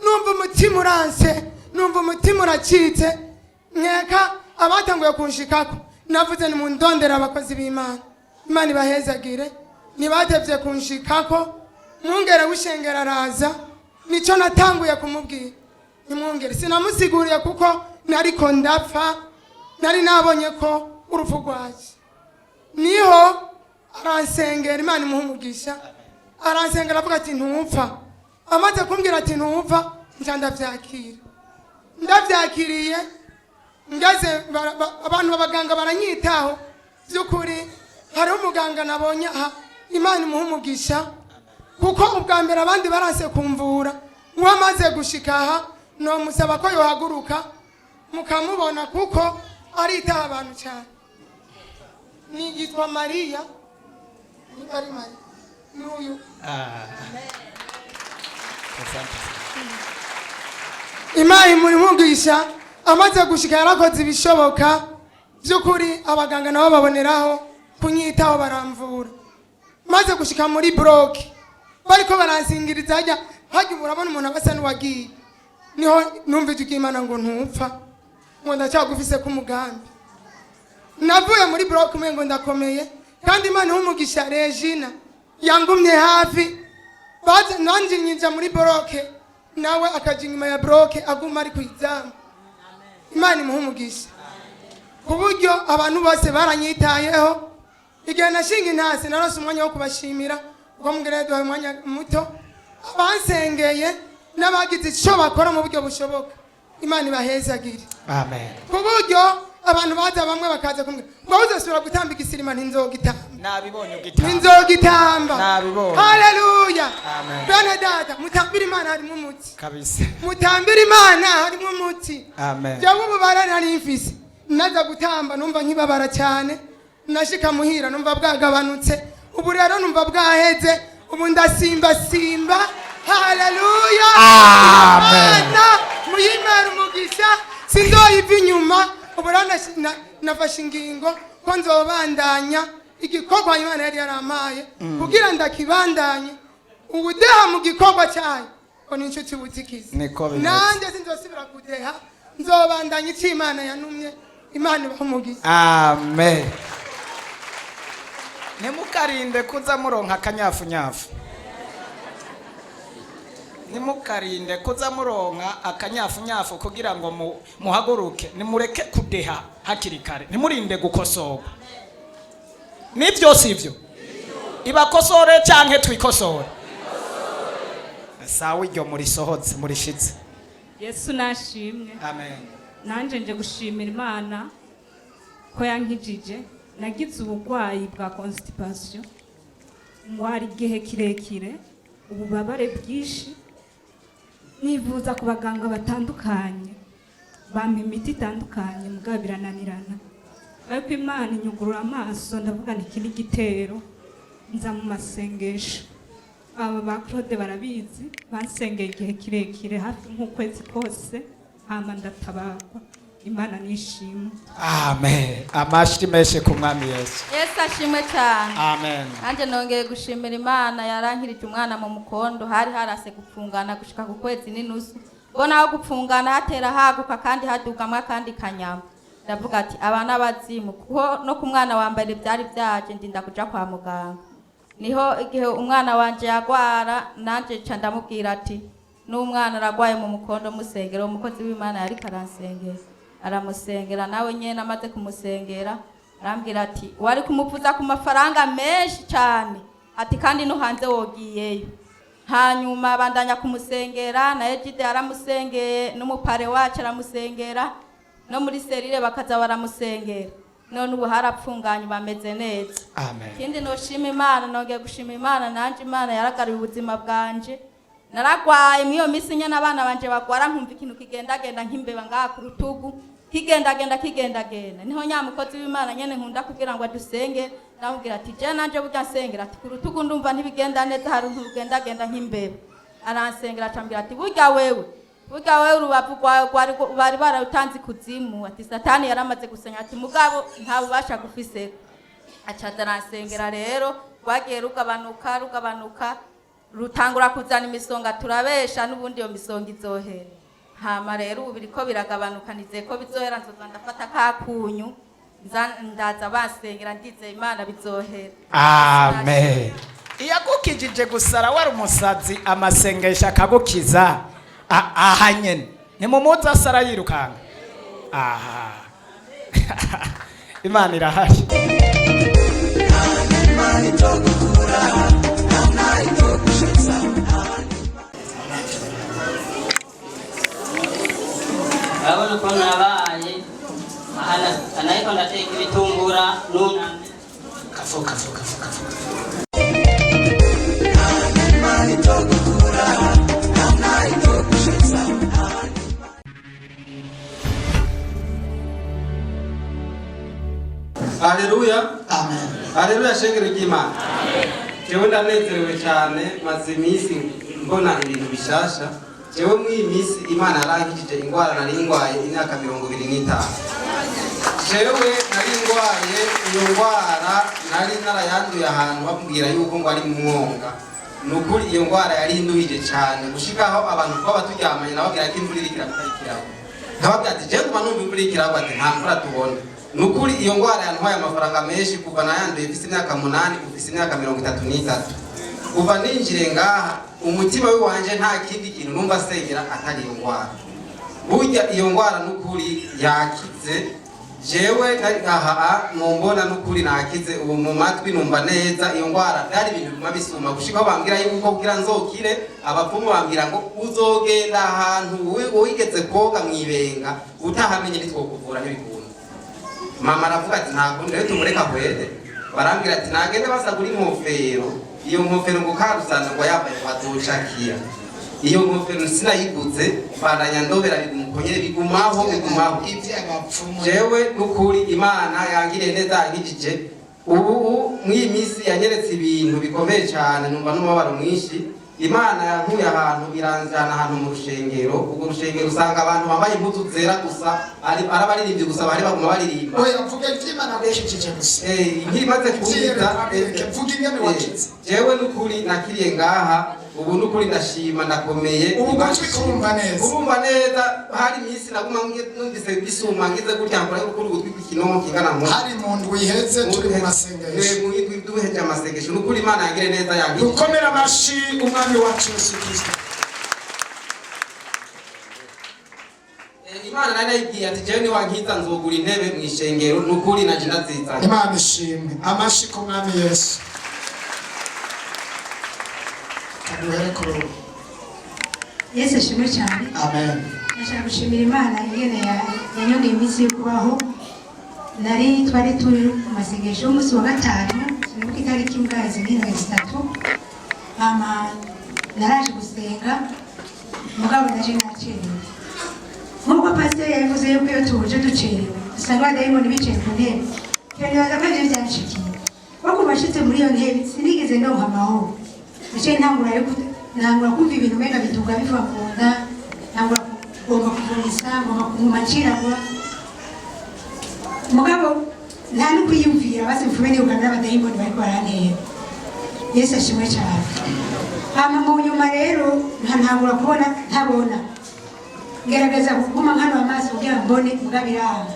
Numva umutima uranse, numva umutima uracitse, nkeka abatanguye kunshikako navuze ni mundondera abakozi b'Imana, Imana ibahezagire, ntibatevye kunshikako. Mwungere w'ishengero araza, nico natanguye kumubwira, nimwungere sinamusiguriye kuko nariko ndapfa, nari nabonye ko urupfu rwaje. Niho aransengera, Imana imuha umugisha, aransengera avuga ati ntupfa. Amaze kumbwira ati ntupfa, nca ndavyakira. Ndavyakiriye ngeze abantu b'abaganga baranyitaho by'ukuri. Hariho umuganga nabonye aha, Imana imuha umugisha, kuko ubwa mbere abandi baranse kumvura, uwamaze gushika aha nomusaba ko yohaguruka mukamubona, kuko aritaho abantu cyane. Ni yitwa Mariya, ni ari Mariya n'uyu. Imana imugisha, amaze gushika yarakoze ibishoboka. By'ukuri abaganga nabo baboneraho kunyitaho, baramvura. Maze gushika muri bloc, bariko baransingiriza hajya hajya, ubu urabona umuntu aba asa n'uwagiye, niho numva ijwi ry'Imana ngo: "Ntupfa," ngo: "Ndacyagufise k'umugambi." Navuye muri bloc umwe ngo ndakomeye, kandi Imana iha umugisha Regina yangumye hafi. Baza nanjye nyinja muri bloc, nawe akaja inyuma ya bloc, aguma ari ku izamu. Imana imuha umugisha ku buryo abantu bose baranyitayeho. Igihe nashinga intasi, narose umwanya wo kubashimira, kuko mugere yaduhaye umwanya muto. Abansengeye n'abagize icyo bakora mu buryo bushoboka, Imana ibahezagire. Amen. Ku buryo abantu baza, bamwe bakaza kumbwira ngo: "Uzasubira gutamba igisirima?" Ntinzogitamba. Nabibonye ugitamba. Ntinzogitamba. Nabibonye. Haleluya! Amen. Bene data, mutambire Imana, harimo umuti. Kabisa. Mutambire Imana, harimo umuti. Amen. Jewe ububara nari mfise, naza gutamba numva nkibabara cyane. Nashika muhira numva bwagabanutse. Ubu rero numva bwaheze, ubu ndasimbasimba. Haleluya! Amen. Imana muyimere umugisha, sinzoyiva inyuma. Ubu rero nafashe ingingo ko nzobandanya igikorwa Imana yari yarampaye, kugira ndakibandanye. Ubudeha mu gikorwa cyayo ngo ni inshuti butikize. Niko bimeze. Nanjye sinzosubira kudeha, nzobandanya icyo Imana yanumye. Imana ibahe umugisha. Amen. Ntimukarinde kuza muronka akanyafunyafu, ntimukarinde kuza muronka akanyafunyafu kugira ngo muhaguruke. Nimureke kudeha hakiri kare, ntimurinde gukosorwa. Nibyo, si ibyo? Ibakosore canke twikosore? Sawa, iryo murisohotse, murishitse. Yesu nashimwe. Amen. Nanjye nje gushimira Imana ko yankijije. Nagize uburwayi bwa constipation, ndwara igihe kirekire, ububabare bwinshi, nivuza ku baganga batandukanye, bampa imiti itandukanye, mugabo birananirana. Ariko Imana inyugurura amaso, ndavuga nti iki ni igitero. Nza mu masengesho, aba ba Claude barabizi, bansengeye igihe kirekire, hafi nk'ukwezi kose, hama ndatabarwa. Imana nishimwe. Amen. Amashyi menshi ku Mwami Yesu. Yesu ashimwe cyane. Amen. Nanjye nongeye gushimira Imana yarankirije umwana mu mukondo. Hari harase gupfungana gushika ku kwezi n'inusu, mbona aho gupfungana hatera haguka kandi hadugamwa akandi kanyama. Ndavuga ati aba n'abazimu, kuko no ku mwana wa mbere byari byaje, ndinda kuja kwa muganga. Niho igihe umwana wanje yagwara, nanje nca ndamubwira ati n'umwana aragwaye mu mukondo, musengera. Umukozi w'Imana yariko aransengera, aramusengera nawe nyene. Amaze kumusengera arambwira ati wari kumuvuza ku mafaranga menshi cyane, ati kandi no hanze wogiyeyo. Hanyuma bandanya kumusengera, na Egide yaramusengeye, n'umupare wacu aramusengera, no muri cellule bakaza baramusengera. None ubu harapfunganye, bameze neza. Amen. Ikindi noshima Imana, nongeye gushima Imana nanje, Imana yaragaruye ubuzima bwanje. Naragwaye muri iyo minsi nyene abana banje bagwara, nkumva ikintu kigendagenda nk'imbeba ngaha ku rutugu, kigendagenda, kigendagenda. Niho nyamukozi w'Imana nyene nkunda kugira ngo adusenge, ndamubwira ati je nanje burya nsengera, ati ku rutugu ndumva ntibigenda neza, hari utuntu rugendagenda nk'imbeba. Aransengera, acambwira ati burya wewe urubavu rwawe rwari bari bararutanze ikuzimu, ati Satani yaramaze gusenya, ati mugabo nta bubasha gufiseko. Acaza aransengera rero, rwagiye rugabanuka, rugabanuka, rutangura kuzana imisonga, turabesha n'ubundi iyo misonga izohera. Hama rero ubu biriko biragabanuka, nizeye ko bizohera. Nzoza ndafata ka kunyu, ndaza bansengera, ndizeye Imana bizohera. Amen. Iyagukijije gusara wari umusazi, amasengesho akagukiza. Aha nyene nimumuzi asara yirukanga aha. Imana irahari. Imana itogukura, nta itogushitsa. Urabona ukuntu nabaye aha, nariko ndateka ibitumbura nunamye. Kafu kafu kafu kafu. Imana itogukura, nta itogushitsa. Haleluya, haleluya! Shengero ry'Imana, jewe ndanezerewe cyane. Maze iminsi mbona ibintu bishasha. Jewe muri iyi minsi Imana yarankijije indwara nari ndwaye imyaka 25. Jewe nari Ndwaye iyo ndwara, nari narayanduye ahantu bambwira yuko ngo ari mu mwonga. Ni ukuri, iyo ndwara yari induhije cyane, gushikaho abantu twaba turyamanye nababwira ko imvura iriko iragwa, nkababwira ati: "Jewe nguma numva imvura iriko iragwa." Ati: "Nta mvura tubona." Ni ukuri, iyo ndwara yantwaye amafaranga menshi kuva nayanduye mfise imyaka 8, ufise imyaka 33. Kuva ninjire ngaha, umutima w'iwanje nta kindi kintu numva asengera atari iyo ndwara. Burya iyo ndwara n'ukuri yakize. Jewe nari aha mumbona, n'ukuri nakize. Ubu mu matwi numva neza. Iyo ndwara byari ibintu biguma bisuma, gushika aho bambwira yuko kugira nzokire, abapfumu bambwira ngo uzogenda ahantu wigeze koga mwibenga, utahamenye ntitwokuvura, ntibikunda. Mama aravuga ati: "Ntabwo rero tumureka ahwere." Barambwira ati nagende basagura inkofero, iyo nkofero ngo karusana ngo yambaye ngo azocakira. Iyo nkofero sinayiguze, mbandanya ndobera, biguma bigumaho bigumaho. Jewe n'ukuri Imana yangiriye neza, yankijije. Ubu mw'iyi minsi yanyeretse ibintu bikomeye cyane, numva n'umubabaro mwinshi. Imana yankuye ahantu, iranjana ahantu mu rushengero. Urwo rushengero usanga abantu bambaye impuzu zera gusa, ari abaririmbyi gusa, bari baguma baririmba. Oya, mvuge iby'Imana gukijije gusa. Inkiri imaze kunkiza. Mvuga ingene wakize. Jewe n'ukuri nakiriye ngaha. Ubu n'ukuri ndashima, ndakomeye. Ubu gutwi kurumva neza. Kurumva neza. Hari iminsi naguma numvise bisuma, ngize gutya nkora gukura ugutwi kw'ikinonko kingana nko Hari mu ndwi iheze, turi mu masengesho. Mu ndwi duheje amasengesho. N'ukuri Imana yangire neza, yankijije. Dukomere amashi Umwami wacu Yesu Kristo. Imana nari nayibwiye ati: "Jewe niwankiza nzogura intebe mu ishengero." N'ukuri naje ndazizanye. Imana ishimwe. Amashi ku Mwami Yesu. Kaduhere ku ruhu. Yesu ashimwe cyane. Amen. Ndashaka gushimira Imana ingene yanyongeye iminsi yo kubaho. Nari twari turi ku masengesho y'umunsi wa gatanu, sinibuka itariki, mbwazi nk'indwi 3. Hama naraje gusenga, mugabo naje nacerewe. Nk'uko pasiteri yabivuze yuko iyo tuje ducerewe usanga abadayimoni bicaye ku ntebe, icyo nibaza ko ivyo byanshikiye. Ko kuva nshitse muri iyo ntebe sinigeze ndonka amahoro. Naciye ntangura kumva ibintu umenga biduga biva mu nda, ntangura kugomba kuvurisa, ngomba kuguma nciragura. Mugabo nta no kwiyumvira, basi mfume nirukana n'abadayimoni bariko barantera. Yesu ashimwe cyane. Hama mu nyuma rero ntangura kubona ntabona, ngerageza kuguma nkano amaso kugira ngo mbone, mugabo iranga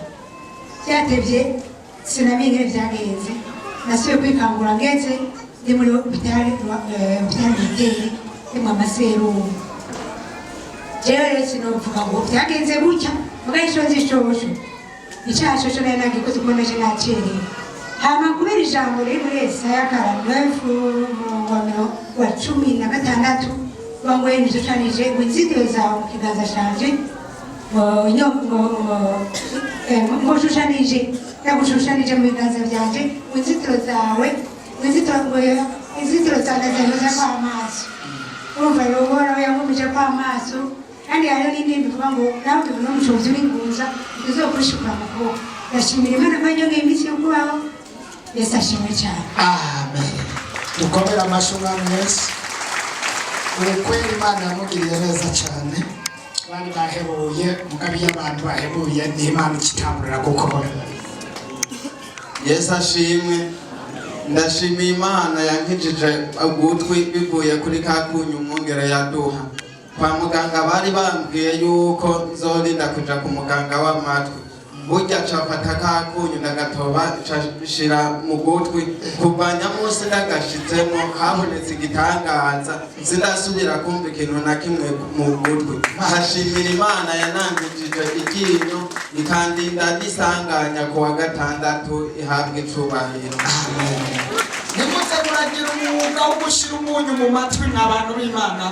byatevye, sinamenye ingene vyagenze. Nasubiye kwikangura ngeze ndi muri hôpital, hôpital militaire, ndimwo amaserumu. Jewe rero sinovuga ngo vyagenze gutya, mugabo ico nzi coco, icaha coco nari nagikoze kuko naje nacerewe. Hama kubera ijambo riri muri Yesaya 49 umurongo wa 16 ngo nishushanije ngo inzitiro zawe mu kiganza canje, ngo ngushushanyije, nagushushanije mu biganza byanje, ngo inzitiro zawe, ngo inzitiro zanjye zahoze amaso. Urumva rero, Uhoraho yangumije ko amaso. Kandi hariho n'indirimbo ivuga ngo nawe tubona umucuruzi w'ingunza tuzokwishukura mu kuboko. Ndashimira Imana ko yanyongeye iminsi yo kubaho. Yesu ashimwe cyane. Amen. Dukomere amashyi Umwami Yesu. Ubukwera Imana yamugiriye neza cyane. Bari bahebuye, mugabo iyo abantu bahebuye ni Imana ikitangurira gukora. Yesu ashimwe. Ndashimiye Imana yankijije ugutwi bivuye kuri ka kunyu umwungere yaduha. Kwa muganga bari bambwiye yuko nzorinda kuja ku muganga w'amatwi. Burya cafata ka kunyu ndagatoba, nshira mu gutwi. Kuva nyamunsi ndagashizemo, habonetse igitangaza, sindasubira kumva ikintu na kimwe mu gutwi. Nkashimira Imana yanangijije iryinyo, ikandinda n'isanganya ku wa gatandatu. Ihabwa icubahiro. Ntimuze muragira umwuga wo gushyira umunyu mu matwi mwa bantu b'Imana.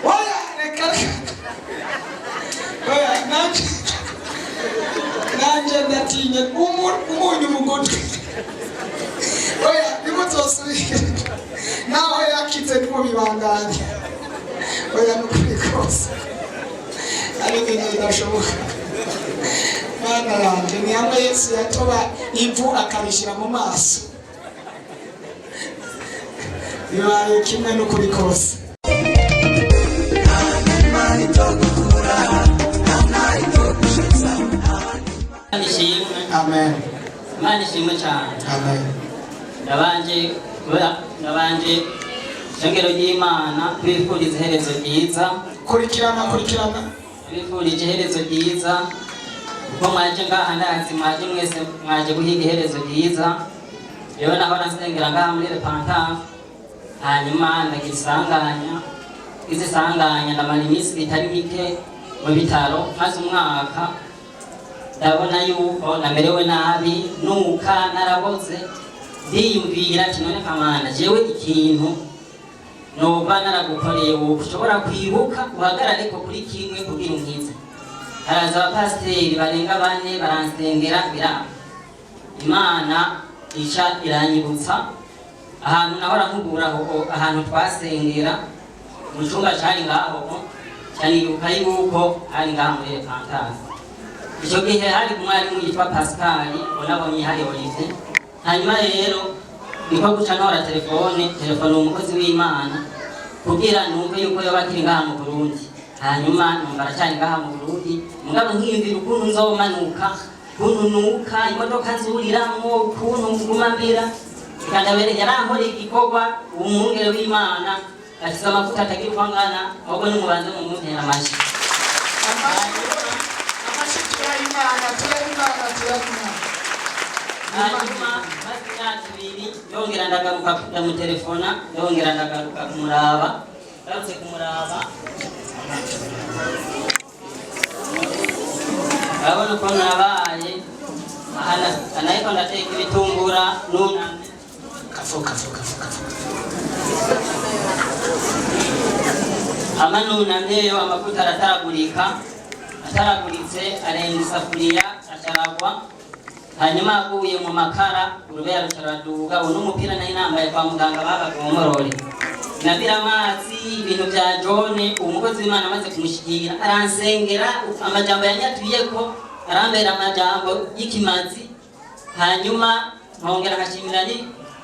Oya, reka reka, oya, nanjye ndatinye umunyu mu gutwi. Oya, ntimuzosubire naho yakize, ntimubibandanye. Oya, ni ukuri kose, ari ibintu bidashoboka. Mana yanjye, ni hamwe Yesu yatoba ivu akarishyira mu maso, bibaye kimwe n'ukuri kose. Imana itogukura, nta itogushitsa. Ishimwe. Amen. Imana ishimwe cyane. Amen. Ndabanje ishengero ry'Imana kwifuriza iherezo ryiza. Kurikirana, kurikirana. Bifurije iherezo ryiza kuko mwaje ngaha, ndazi mwaje mwese mwaje guhiga iherezo ryiza. Rero nahora nsengera ngaha muri Repentance, hanyuma ndagira isanganya. Izi sanganya ndamara iminsi itari mike mu bitaro, maze umwaka. Ndabona yuko namerewe nabi, nuka naraboze. Ndiyumvira ati: "None kamana, jewe ikintu noba naragukoreye wowe ushobora kwibuka, uhagarare ko kuri kimwe kugira unkize?" Haraza abapasiteri barenga bane baransengera, biranga. Imana ica iranyibutsa ahantu nahora nkubura aho, ahantu twasengera mu cyumba cari ngaho. Canibuka yuko hari ngaha muri Repentance. Icyo gihe hari umwarimu yitwa Pascal, unabonye hari Olivier. Hanyuma rero niko guca ntora telefone, telefone umukozi w'Imana kugira numve yuko yoba akiri ngaha mu Burundi. Hanyuma numva aracyari ngaha mu Burundi, mugabo nkiyumvira ukuntu nzomanuka, ukuntu nuka, imodoka nzuriramwo, ukuntu nguma mbera. Reka ndabere, yarankoreye igikorwa umwungere w'Imana afise amavuta atagira uko angana. Ahubwo nimubanze mumuntera amashyi. Amashyi tuyaha Imana, tuyaha Imana, tuyaha Imana. Hanyuma maze imyaka 2 yongera ndagaruka, ndamutelefona, yongera ndagaruka kumuraba. Ngarutse kumuraba, urabona ukuntu nabaye. Nariko ndateka ibitumbura, nunamye. Kafu, kafu, kafu, kafu. Hama nunamyeyo, amavuta arataragurika. Ataraguritse arenga isafuriya, acaragwa. Hanyuma aguye mu makara, urubera rucaraduga. Ubu n'umupira nari nambaye kwa muganga babagomorore, nabira amazi, ibintu bya jone. Umukozi w'Imana amaze kumushyikira aransengera, amajambo yanyatuyeko arambera amajambo y'ikimazi. Hanyuma nkongera nkashimira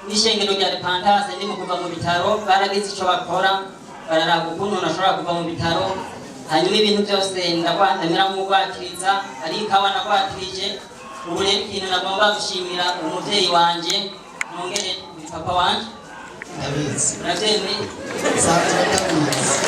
n'ishengero rya Repentance. Ndimo kuva mu bitaro, baragize ico bakora, bararaba ukuntu nashobora kuva mu bitaro. Hanyuma ibintu byose ndamera nk'ugwatiriza, ari ikawa nagwatirije. Ubu rero ikintu nagomba gushimira umuvyeyi wanje, nongere ni papa wanje. Ndabizi. Uravyemeye? Sanzwe ndabizi.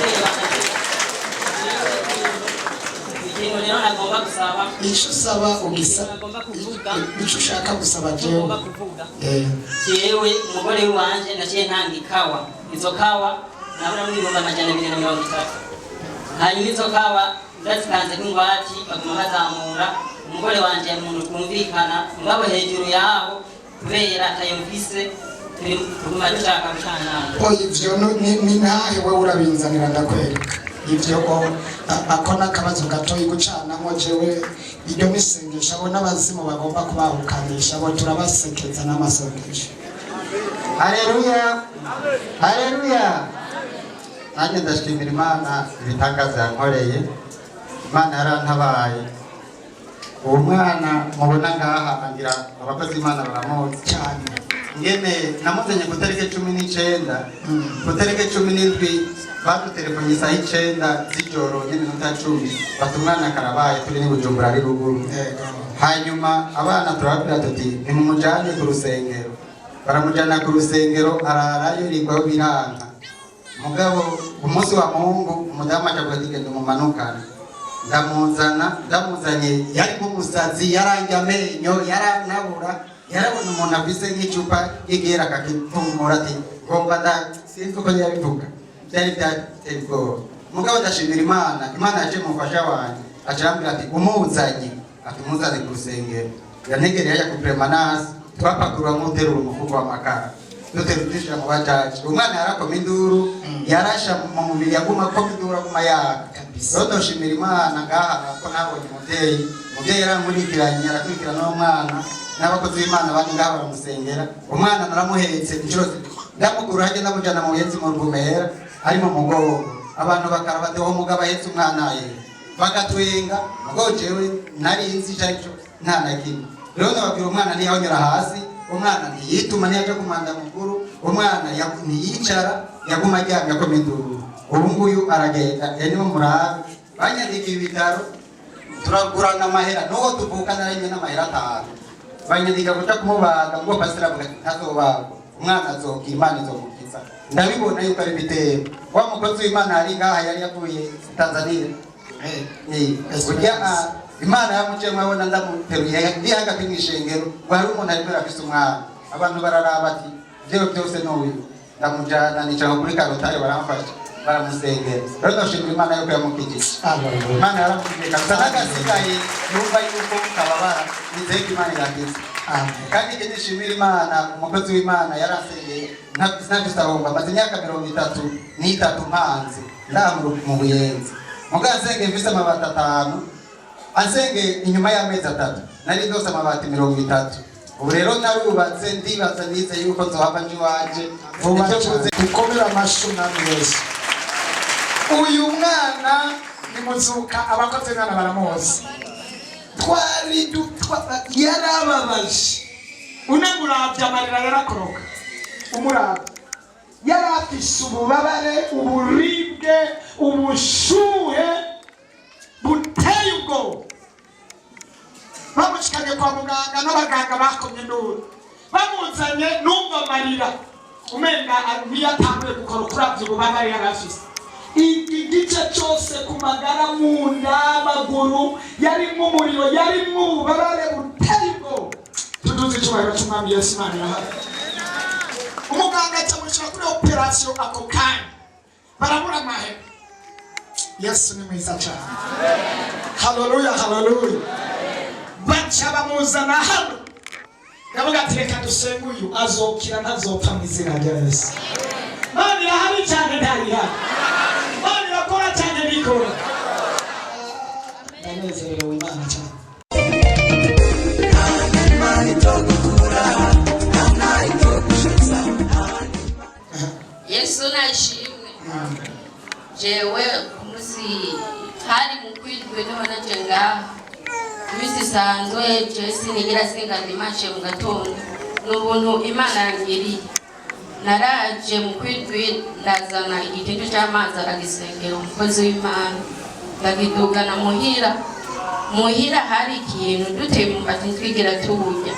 Ikintu rero nagomba gusaba, Icyo usaba ugisa, nagomba kuvuga, icyo ushaka gusaba jewe. Nagomba kuvuga, jewe umugore wanje naciye ntanga ikawa. Izo kawa nabura mu 230,000. Hanyuma izo kawa ndazitanze nk'ingwati, baguma bazamura. Umugore wanje umuntu twumvikana, mugabo hejuru yaho kubera atayumvise, tuguma dushaka gucanana. Oya, ivyo ni ntahe, wewe urabinzanira ndakwereka ivyo. Ako n'akabazo gatoyi. Gucanamwo jewe iryo nisengesha, abo n'abazimu bagomba kubahukanisha, bo turabasekeza n'amasengesho. Haleluya, haleluya! Nanjye ndashimira Imana ibitangaza yankoreye. Imana yarantabaye. Uwo mwana mubona ngaha, angira abakozi b'Imana baramuzi cyane. Ngene namuzanye ku tariki 19, ku tariki 17 badutelefonye isaha 9 z'ijoro n'iminota 10, bati umwana karabaye, turi n'i Bujumbura ari ruguru. Hanyuma abana turababwira tuti: "Nimumujane ku rusengero." Baramujana ku rusengero, ararayo, rigwayo, biranka. Mugabo umunsi wa Mungu umudamu acavuga ati: "Genda umumanukane." Ndamuzana. Ndamuzanye yari nk'umusazi, yaranjye amenyo, yaranabura, yarabona umuntu afise nk'icupa y'igera akakipfumura, ati ngomba nda, sinzi uko yabivuga, byari byateye ubwoba. Mugabo ndashimira Imana, Imana yaciye mu mufasha wanjye, aca arambwira ati: "Umuzanye," ati: "Umuzane ku rusengero." Yantegereye hajya ku permanence, twapakurura nk'uterura umufuko w'amakara, dutera dushira mu bajaji. Umwana yarakoma induru, yarasha mu mubiri, yaguma akoma induru, aguma yaka. Rero ndoshimira Imana ngaha ko nabonye umuvyeyi. Umuvyeyi yarankurikiranye, arakurikirana n'umwana, n'abakozi b'Imana bandi ngaha baramusengera. Umwana naramuhetse inshuro zibiri, ndamukura hajya ndamujana mu buyenzi mu Ruvumera, ari mu mugongo. Abantu bakaraba ati: "Uwo mugabo ahetse umwana ye," bagatwenga. Mugabo jewe nari nzi ico arico, nta na kimwe. Rero ndababwira, umwana ntiyahonyora hasi, umwana ntiyituma, ntiyaja kumanda mukuru, umwana ntiyicara, yaguma aryamye akoma induru. Ubu nguyu aragenda. Niwe murabe banyandikiye ibitaro, turagurana amahera n'uwo tuvukana rimwe n'amahera 5. Banyandika kuja kumubaga, ngo pasiteri avuga ati ntazobagwa, umwana azokira, Imana izomukiza. Ndabibona yuko ari bitero. Wa mukozi w'Imana ari ngaha yari yavuye Tanzania. Burya Imana yamuciyemo, abona ndamuteruye ndi hagati mw'ishengero, ngo hari umuntu ariko arafise umwana. Abantu bararaba ati vyewe byose n'uyu. Ndamujana, nicara kuri karotari, baramfasha, baramusengera. Rero ndashimira Imana yuko yamukijije. Imana yaramukijije kabisa, n'agasigaye yumva yuko kababara, nizeye ko Imana irakiza. Kandi ikindi nshimira Imana, umukozi w'Imana yarasengeye ntafise ahomba. Maze imyaka 33 mpanze ndaha mu Buyenzi, mugabo asengeye mfise amabati 5. Ansengeye inyuma y'amezi 3 nari ndose amabati 30. Ubu rero narubatse, ndibaza nize yuko nzohava nje iwanje Vuba Icyo cyane. mvuze. Dukomere amashyi Umwami Yesu. Uyu mwana ni Muzuka, abakozi b'Imana baramuzi. Twari yarababaje, unamuravye amarira yarakoroka umuravye. Yari afise ububabare, uburibwe, ubushuhe buteye ubwoba. Bamushikanye kwa muganga, n'abaganga bakomye induru. Bamuzanye numva amarira umenga niyo atanguye gukora, kuravya ububabare yari afise. Igice cyose, ku magara, mu nda, amaguru, yarimwo umuriro, yarimwo ububabare buteye ubwoba. Tuduze icyubahiro cy'Umwami Yesu. Imana irahari. Umuganga acamushyira kuri operasiyo ako kanya, barabura amahera. Yesu ni mwiza cyane. Haleluya, haleluya. Baca bamuzana hano, ndavuga ati reka dusenge, uyu azokira, ntazopfa mu izina rya Yesu. Imana irahari cyane, ntayihari. Imana irakora cyane, nikora. Ndanezerewe Imana cyane. Imana itogukura, nta itogushitsa. Yesu nashimwe. Jewe kumusi hari mu kwindwi niho naje ngaha. Imisi isanzwe jewe sinigira senga dimanche mu gatondo. Ni ubuntu Imana yangiriye. Naraje mu kwindwi, ndazana igitendo cy'amazi, aragisengera umukozi w'Imana, ndagidugana muhira. Muhira hari ikintu duteye imyumbati, ntitwigera tuwurya.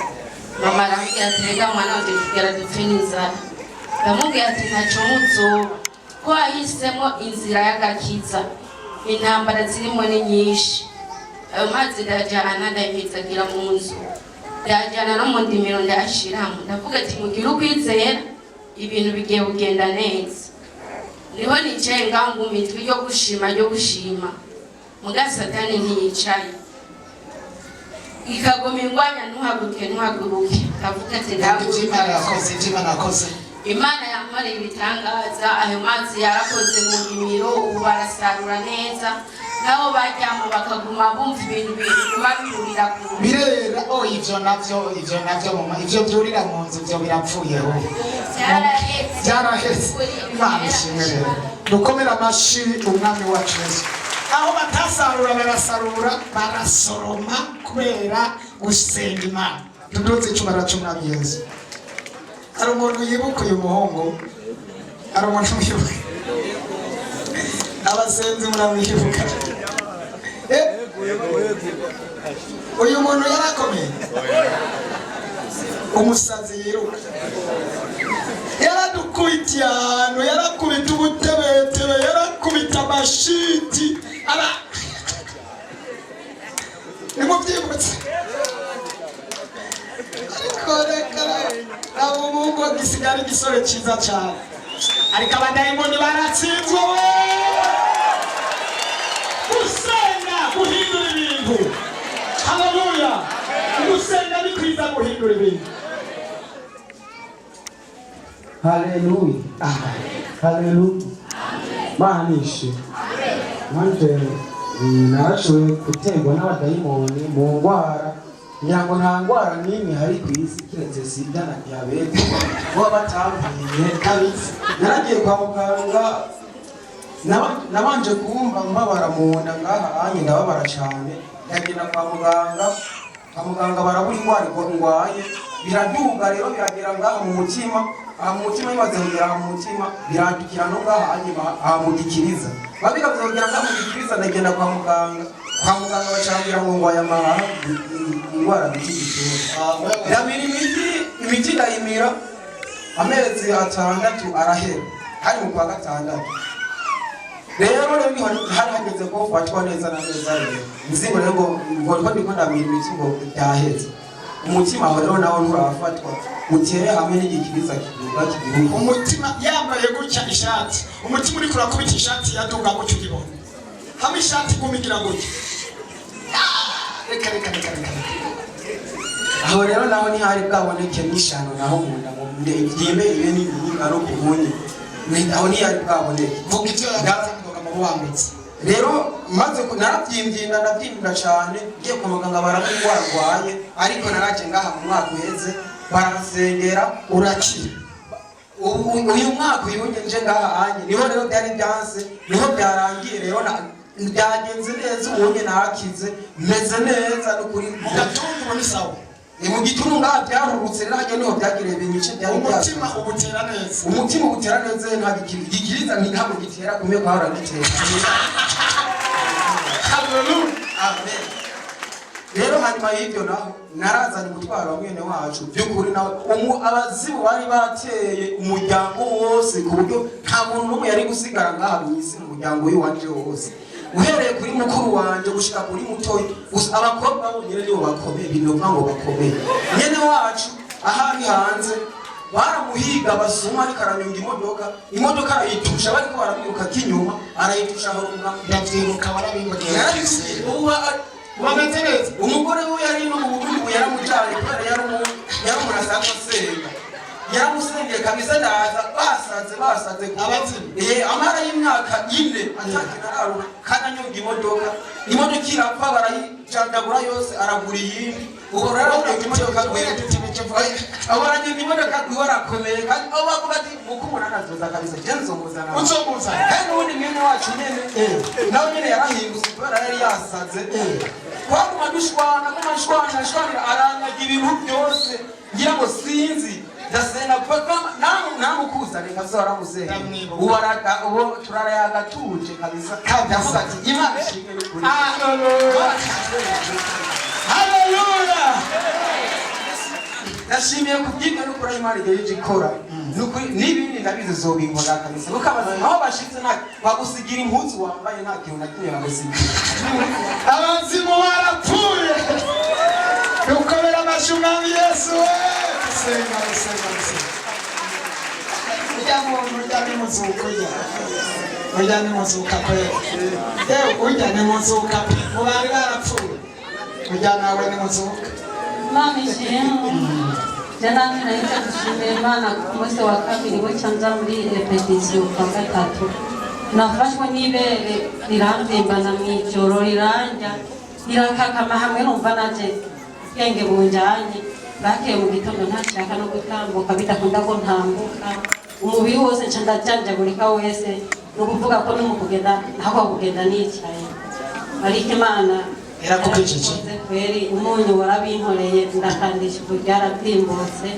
Mama arambwira ati rega mwana wanje, tugera dupfe n'inzara. Ndamubwira ati ntacyo muzoba, ko wahisemo inzira y'agakiza, intambara zirimo ni nyinshi. Ayo mazi ndayajyana, ndayimizagira mu nzu, ndayajyana no mu ndimiro, ndayashiramo. Ndavuga ati mugire ukwizera, ibintu bigiye kugenda neza. Niho nicaye ngaho imitwe ryo gushima, ryo gushima, muga Satani ntiyicaye, ikaguma ingwanya: ntuhaguruke, ntuhaguruke. Ndavuga ati Ibyo Imana yakoze, ibyo Imana yakoze. Imana yankoreye ibitangaza. Ayo mazi yarakoze mu ndimiro, ubu barasarura neza, nabo bajyamo bakaguma bumva ibintu biguma bihurira ku Birera. Oh, ivyo navyo, ivyo navyo mama, ivyo byurira mu nzu, ivyo birapfuyeho. Byarahetse. Byarahetse. Imana ishimwe. Rero dukomere amashi Umwami wacu Yesu. Aho batasarura barasarura, barasoroma kubera gusenga Imana. Tuduze icyubahiro cy'Umwami Yesu. Hari umuntu yibuka uyu muhungu? Hari umuntu wibuka? Abasenzi muramwibuka? Uyu muntu yarakomeye, umusazi yiruka, yaradukubitiye ahantu, yarakubita ubutebetebe, yarakubita amashiti ara nimubyibutse. Ariko reka, abo umuhungu gisigara igisore cyiza cyane, ariko abadayimoni baratsinzwe we. Gusenga guhindura ibintu. Haleluya! Gusenga ni kwiza, guhindura ibintu. Haleluya, haleluya. Mana ishimwe. Nanje narashoboye guterwa n'abadayimoni mu ndwara. Ngira ngo nta ndwara n'imwe hari ku isi keretse sida na diyabete kuba batamvuriye kabisa. Naragiye kwa muganga, nabanje kumva mbabara mu nda ngaha anye, ndababara cyane, ndagenda kwa muganga. Kwa muganga barabura indwara ngwaye, biraduga rero biragera ngaha mu mutima. Aha mu mutima bimaze kugera aha mu mutima birandukira no ngaha hanyuma aha mu gikiriza. Babigabuze kugira ngaha mu gikiriza, ndagenda kwa muganga. Kwa muganga bacambwira ngo ngwaye amahaha, indwara bita igituntu. Ndamira imiti, imiti ndayimira amezi 6 arahera, hari mu kwa gatandatu. Rero niho hari hageze ko fatwa neza na neza. Rero nzi ngo rero ngo ndiko ndamira imiti ngo byaheze. Umutima aho rero nawo nturafatwa, utere hamwe n'igikiriza kiduga kigihugu. Umutima yambaye gutya ishati, umutima uriko urakubita ishati yaduga gutya, ugibona hamwe ishati igumigira gutya. Ah, reka reka reka reka reka. Aho rero naho ntihari bwaboneke n'ishano naho munda ngo ryimbe ibe n'ingano ku bunye, aho ntihari bwaboneke. Vuga ivyo yagaze ngo mu buhambitse. Rero maze narabyimbye, ndabyimbira cyane, ngiye kwa muganga barabura indwara ndwaye, ariko naraje ngaha mu mwaka uheze baransengera urakira. Uyu mwaka uyu nje ngaha anye niho rero byari byanse, niho byarangiye rero byagenze neza, ubunye nakize meze neza n'ukuri. Mu gatundu ubu ni sawa. Mu gituntu ngaha byarurutse rero, hajya niho byagiriye binyice byari Umutima ubutera neza. Umutima ubutera neza, nta gikiriza ntabwo gitera kumwe kwahora gitera. Hallelujah. Amen. Rero hanyuma y'ibyo naho narazanye umutwaro wa mwene wacu by'ukuri, nawe abazimu bari bateye umuryango wose ku buryo nta muntu n'umwe yari gusigara ngaha mu isi, mu muryango w'iwanje wose, uhereye kuri mukuru wanje gushika kuri mutoyi. Gusa abakobwa bonyine nibo bakomeye, binovuga ngo bakomeye. Mwene wacu ahari hanze baramuhiga basuma, ariko aranyonga imodoka, imodoka arayitusha, bariko baramwiruka k'inyuma arayitusha aho. Ndavyibuka warabimbwiye. Yarabisiye ubu Wameze neza. Umugore we yari no mu Burundi, ubu yaramujanye kubera yari umuntu asanzwe asenga, yaramusengeye kabisa. Ndaza basaze basaze Abazimu. Amara y'imyaka 4 atakintu araruka, kandi anyonga imodoka, imodoka irapfa barayijandagura yose, aragura iyindi. Ubu rero aranyonga imodoka gwiwe, abo aranyonga imodoka gwiwe, arakomeye. Kandi abo bavuga ati muko umunani azoza kabisa, je nzomuzana. Uzomuzana. Kandi n'ubundi mwene wacu nyene nawe nyene yarahindutse kubera yari yasaze. Twaguma dushwana, guma nshwana nshwanira, aranyaga ibintu byose ngira ngo sinzi. Ndasenga namukuzane kabisa, waramusenga ubu ubu turarayaga tuje kabisa. Ndavuga ati Imana ishimwe n'ukuri. Hallelujah. Ndashimiye kubw'ibyo n'ukuri aho Imana igejeje ikora nukuri, n'ibindi ndabizi zobinkora kabisa, kuko abazima aho bashitse nta bagusigira impuzu wambaye, nta kintu na kimwe bagusigira. Abazimu barapfuye. Dukomere amashyi umwami Yesu we. Gusenga gusenga gusenga. Urya muntu urya ni muzuka, urya urya ni muzuka kweli. Yewe urya ni muzuka pe, mu bari barapfuye urya nawe ni muzuka. Imana ishimwe. Je nanje nahise gushimira Imana ku munsi wa kabiri buca nza muri repetition kwa gatatu. Nafashwe n'ibere riramvimbana mw'ijoro, rirandya, rirakakama hamwe numva nanje ubwenge bunjanye. Bakeye mu gitondo ntashaka no gutambuka, bidakunda ko ntambuka. Umubiri wose nca ndajanjagurika wese, ni ukuvuga ko no mu kugenda ntako kugenda nicaye. Ariko Imana Yarakukijije. yarabikoze kweri, umunyu warabinkoreye, ndakandisha ubu byarabyimbutse.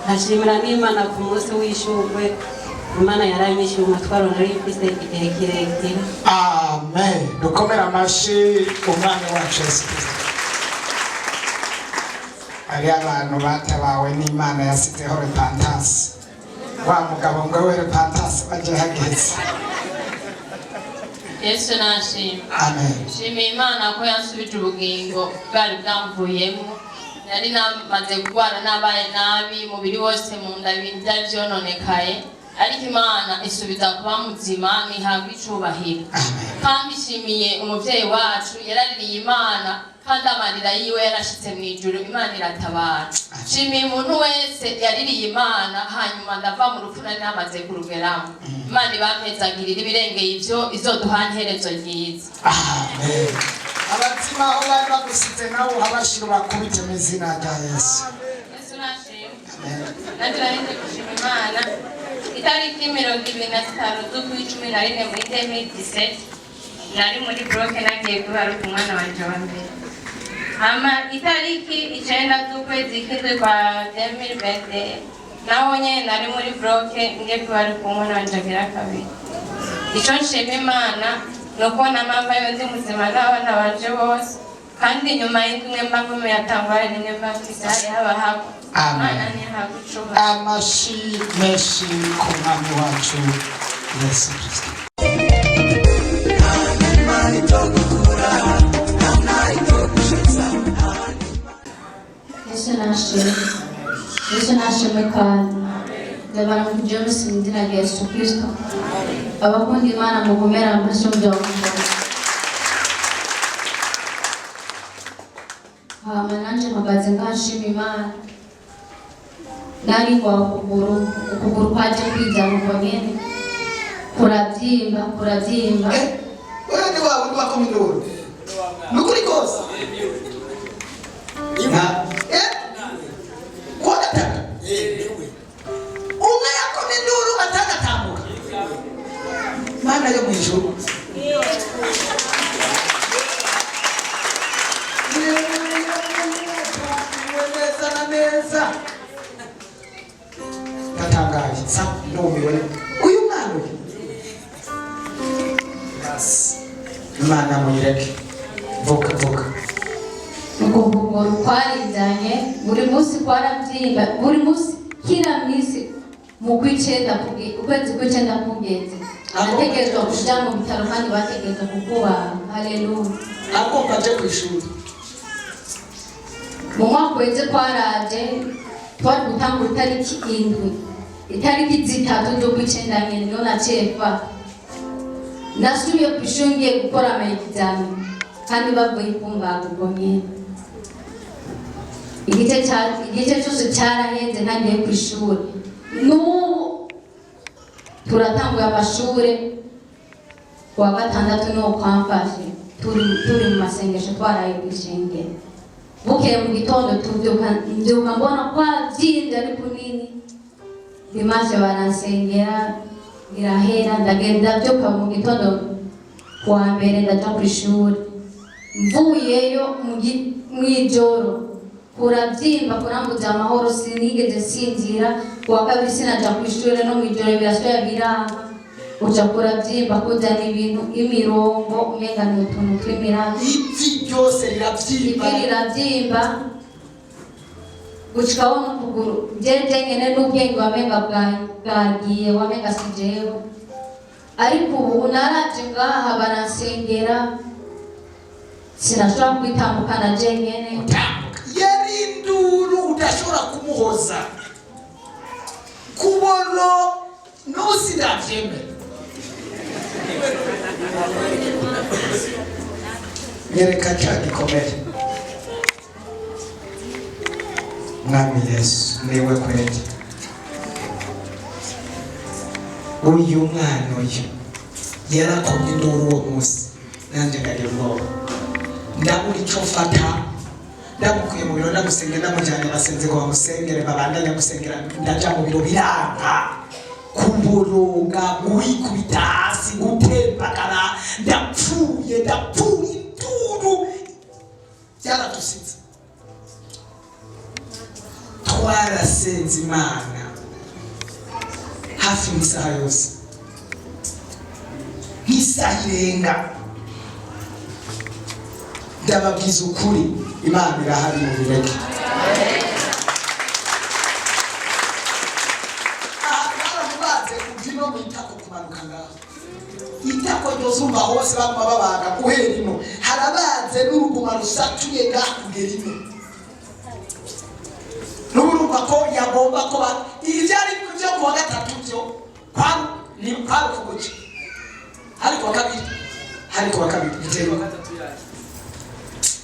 Nkashimira n'Imana ku munsi w'ishurwe, Imana yaranyishyuye umutwaro nari mfise igihe kirekire. Amen. Dukomere amashyi umwami wacu Yesu Kristo. Hariho abantu batabawe n'Imana yasizeho repentance. Wa mugabo ngo we repentance baje hageze. Yesu nashimwe. Amen. Nshimiye Imana ko yansubije ubugingo bwari bwamvuyemo. Nari namaze kurwara nabaye nabi, umubiri wose mu nda ibintu byari byononekaye, ariko Imana isubiza kuba muzima, ntihabwa icubahiro. Kandi nshimiye umuvyeyi wacu yaraririye Imana, kandi amarira yiwe yarashitse mu ijuru, Imana iratabara. Nshimiye umuntu wese yaririye Imana, hanyuma ndava mu rupfu nari namaze kurugeramo. Imana ibampezagirira ibirengeye ivyo, izoduha iherezo ryiza. Amen. Abazima aho bari bagusize nawe uhabashira ubakubite mu izina rya Yesu. Yesu nashimwe. Nanjye nari gushima Imana. Itariki 25 z'ukwa 11 muri 2017 nari muri bloc, nagiye kubaruka umwana wanje wa mbere. Hama itariki 9 z'ukwezi kw'indwi kwa 2020 naho nyene nari muri bloke ngiye kuba ari kumwe nanje agira kabiri. Ico nshima Imana nuko namambayo ndi muzima n'abana banje bose, kandi nyuma y'indwi mba nkomeye atangwara nimwe mba mfise hari haba hako. Amen. Imana ntihabwe icubahiro. Amashi menshi ku mwami wacu Yesu Kristo. Yesu nashimwe, Yesu nashimwe kandi ndabara mu James mu izina rya Yesu Kristo. Abakunda Imana mugumera amashyi mu byo bakunda. Hama nanje mpagaze ngashima Imana. Nari ngwa ukuguru, ukuguru kwaje kwijana ubwo nyene kurabyimba, kurabyimba. Wewe ni wawe ndi wako minduru. Nukuri kose. Kuwa gatatu. Umwe yakoma induru atanatambuka. Mana yo mwijuru. Neza na neza. Ndatangaye. Sa ndumiwe. Uyu mwana uyu. Basi. Imana muyireke. Vuka vuka. Ukuguru kwarijanye buri munsi kwarabyimba, buri munsi kila minsi mu kw'icenda ukwezi kw'icenda kugeze nategerezwa kuja mu bitaro kandi bategerezwa kukubaga. Haleluya. Agomba aje kw'ishuri. Mu mwaka uheze kwaraje, twari gutangura itariki 7, itariki 3 z'ukw'icenda nyene niho naciye mfa. Nasubiye kw'ishuri ngiye gukora ama examen kandi bavuye kumbaga ubwo nyene. Igice cyose cyarahenze ntagiye kw'ishuri. N'ubu turatanguye amashure kuwa gatandatu niho kwamfashe, turi mu masengesho twaraye kw'ishengero. Bukeye mu gitondo tuvyuka, mbyuka mbona kwavyimvye ari kunini. Dimanche baransengera birahera, ndagenda ndavyuka mu gitondo kuwa mbere ndaja kw'ishuri. Mvuyeyo mw'ijoro kuravyimba kurambuza amahoro, sinigeze sinzira. Kuwa kabiri sinaja kw'ishure no mw'ijoro birasubira biranga. Uja kuravyimba kuzana ibintu imirongo umenga ni utuntu tw'imirambi. Ivi ryose riravyimba. Ivi riravyimba gushikaho n'ukuguru. Jeje nyene n'ubwenge wamenga bwagiye, wamenga si jewe. Ariko ubu naraje ngaha baransengera, sinashobora kwitambukana je nyene. Yari induru udashobora kumuhoza. Kuboro nusi ndavyemera. Nyereka ca gikomere. Mwami Yesu niwe kweli. Uyu mwana uyu yarakomye induru uwo munsi, nanje ndagira ubwoba. Ndabura ico mfata, ndamukuye mu biro ndamusengera, ndamujyanye abasenzi ngo bamusengere, babandanye gusengera, ndaja mu biro biranga. Kuboroga, guhikubita hasi, gutembagara, ndapfuye, ndapfuye, induru byaradusize. Twarasenze Imana hafi nk'isaha yose, nk'isaha irenga. Ndababwiza ukuri, Imana irahari mu bireke. Baramubaze kuva ino mu itako kumanuka ngaho, itako ryose umva hose baguma babaga guhera ino, harabaze n'uruguma rusatuye ngaha kugera ino. N'ubu urumva ko yagomba ko ivyari byo kuwa gatatu byo kwari ukuguca, hari kuwa kabiri, hari kuwa kabiri biteye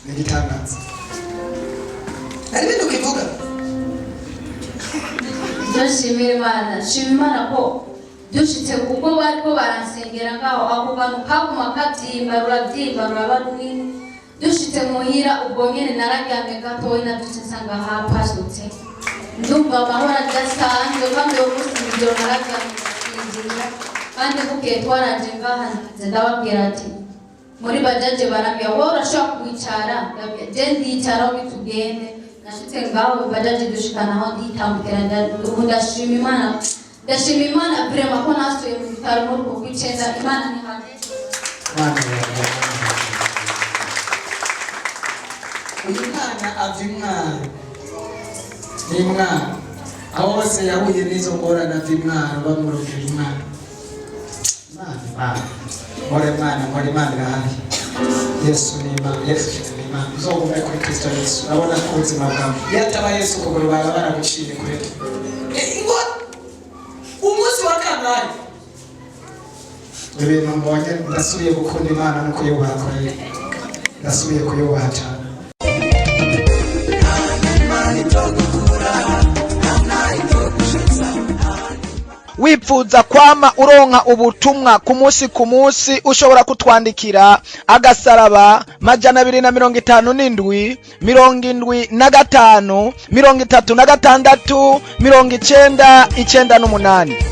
ni igitangaza. Hari ibintu ukivuga. Ibyo nshimira Imana, nshima Imana ko dushitse ubwo bariko baransengera ngaho, ako kantu kaguma kavyimba, ruravyimba ruraba runini. Dushitse muhira ubwo nyene nararyamye gatoyi, navyutse nsanga hapasutse, ndumva amahoro adasanzwe. Kandi uwo munsi mw'ijoro nararyamye ndasinzira, kandi bukeye twaraje ngaha nze ndababwira ati Muri bajaje barambwira: "Wowe urashobora kwicara?" Ndabwira: "Je ndicara aho tugende." Nashitse ngaho, bajaje dushikana aho, nditambukira. Ubu ndashima Imana, ndashima Imana vraiment ko nasuye mu bitaro muri uko kw'icenda. Imana ni hamwe. Uyu mwana ava imwaro, ni imwaro aho hose yahuye n'izo ngorane. Ava imwaro, bamurogera imwaro. Imana, Imana nkore, Imana nkore, Imana irahari. Yesu ni Imana, Yesu ni Imana. Uzogume kuri Kristo Yesu. Urabona ko ubuzima bwawe, iyo ataba Yesu, ukuguru baba baraguciye kure. Ngo umunsi wa kangahe? Ibintu mbonye, ndasubiye gukunda Imana no kuyubaha kweri, ndasubiye kuyubaha cyane. Imana itogukura, nta itogushitsa. Wipfuza kwama uronka ubutumwa ku munsi ku munsi, ushobora kutwandikira agasaraba 257 75 36 99 98.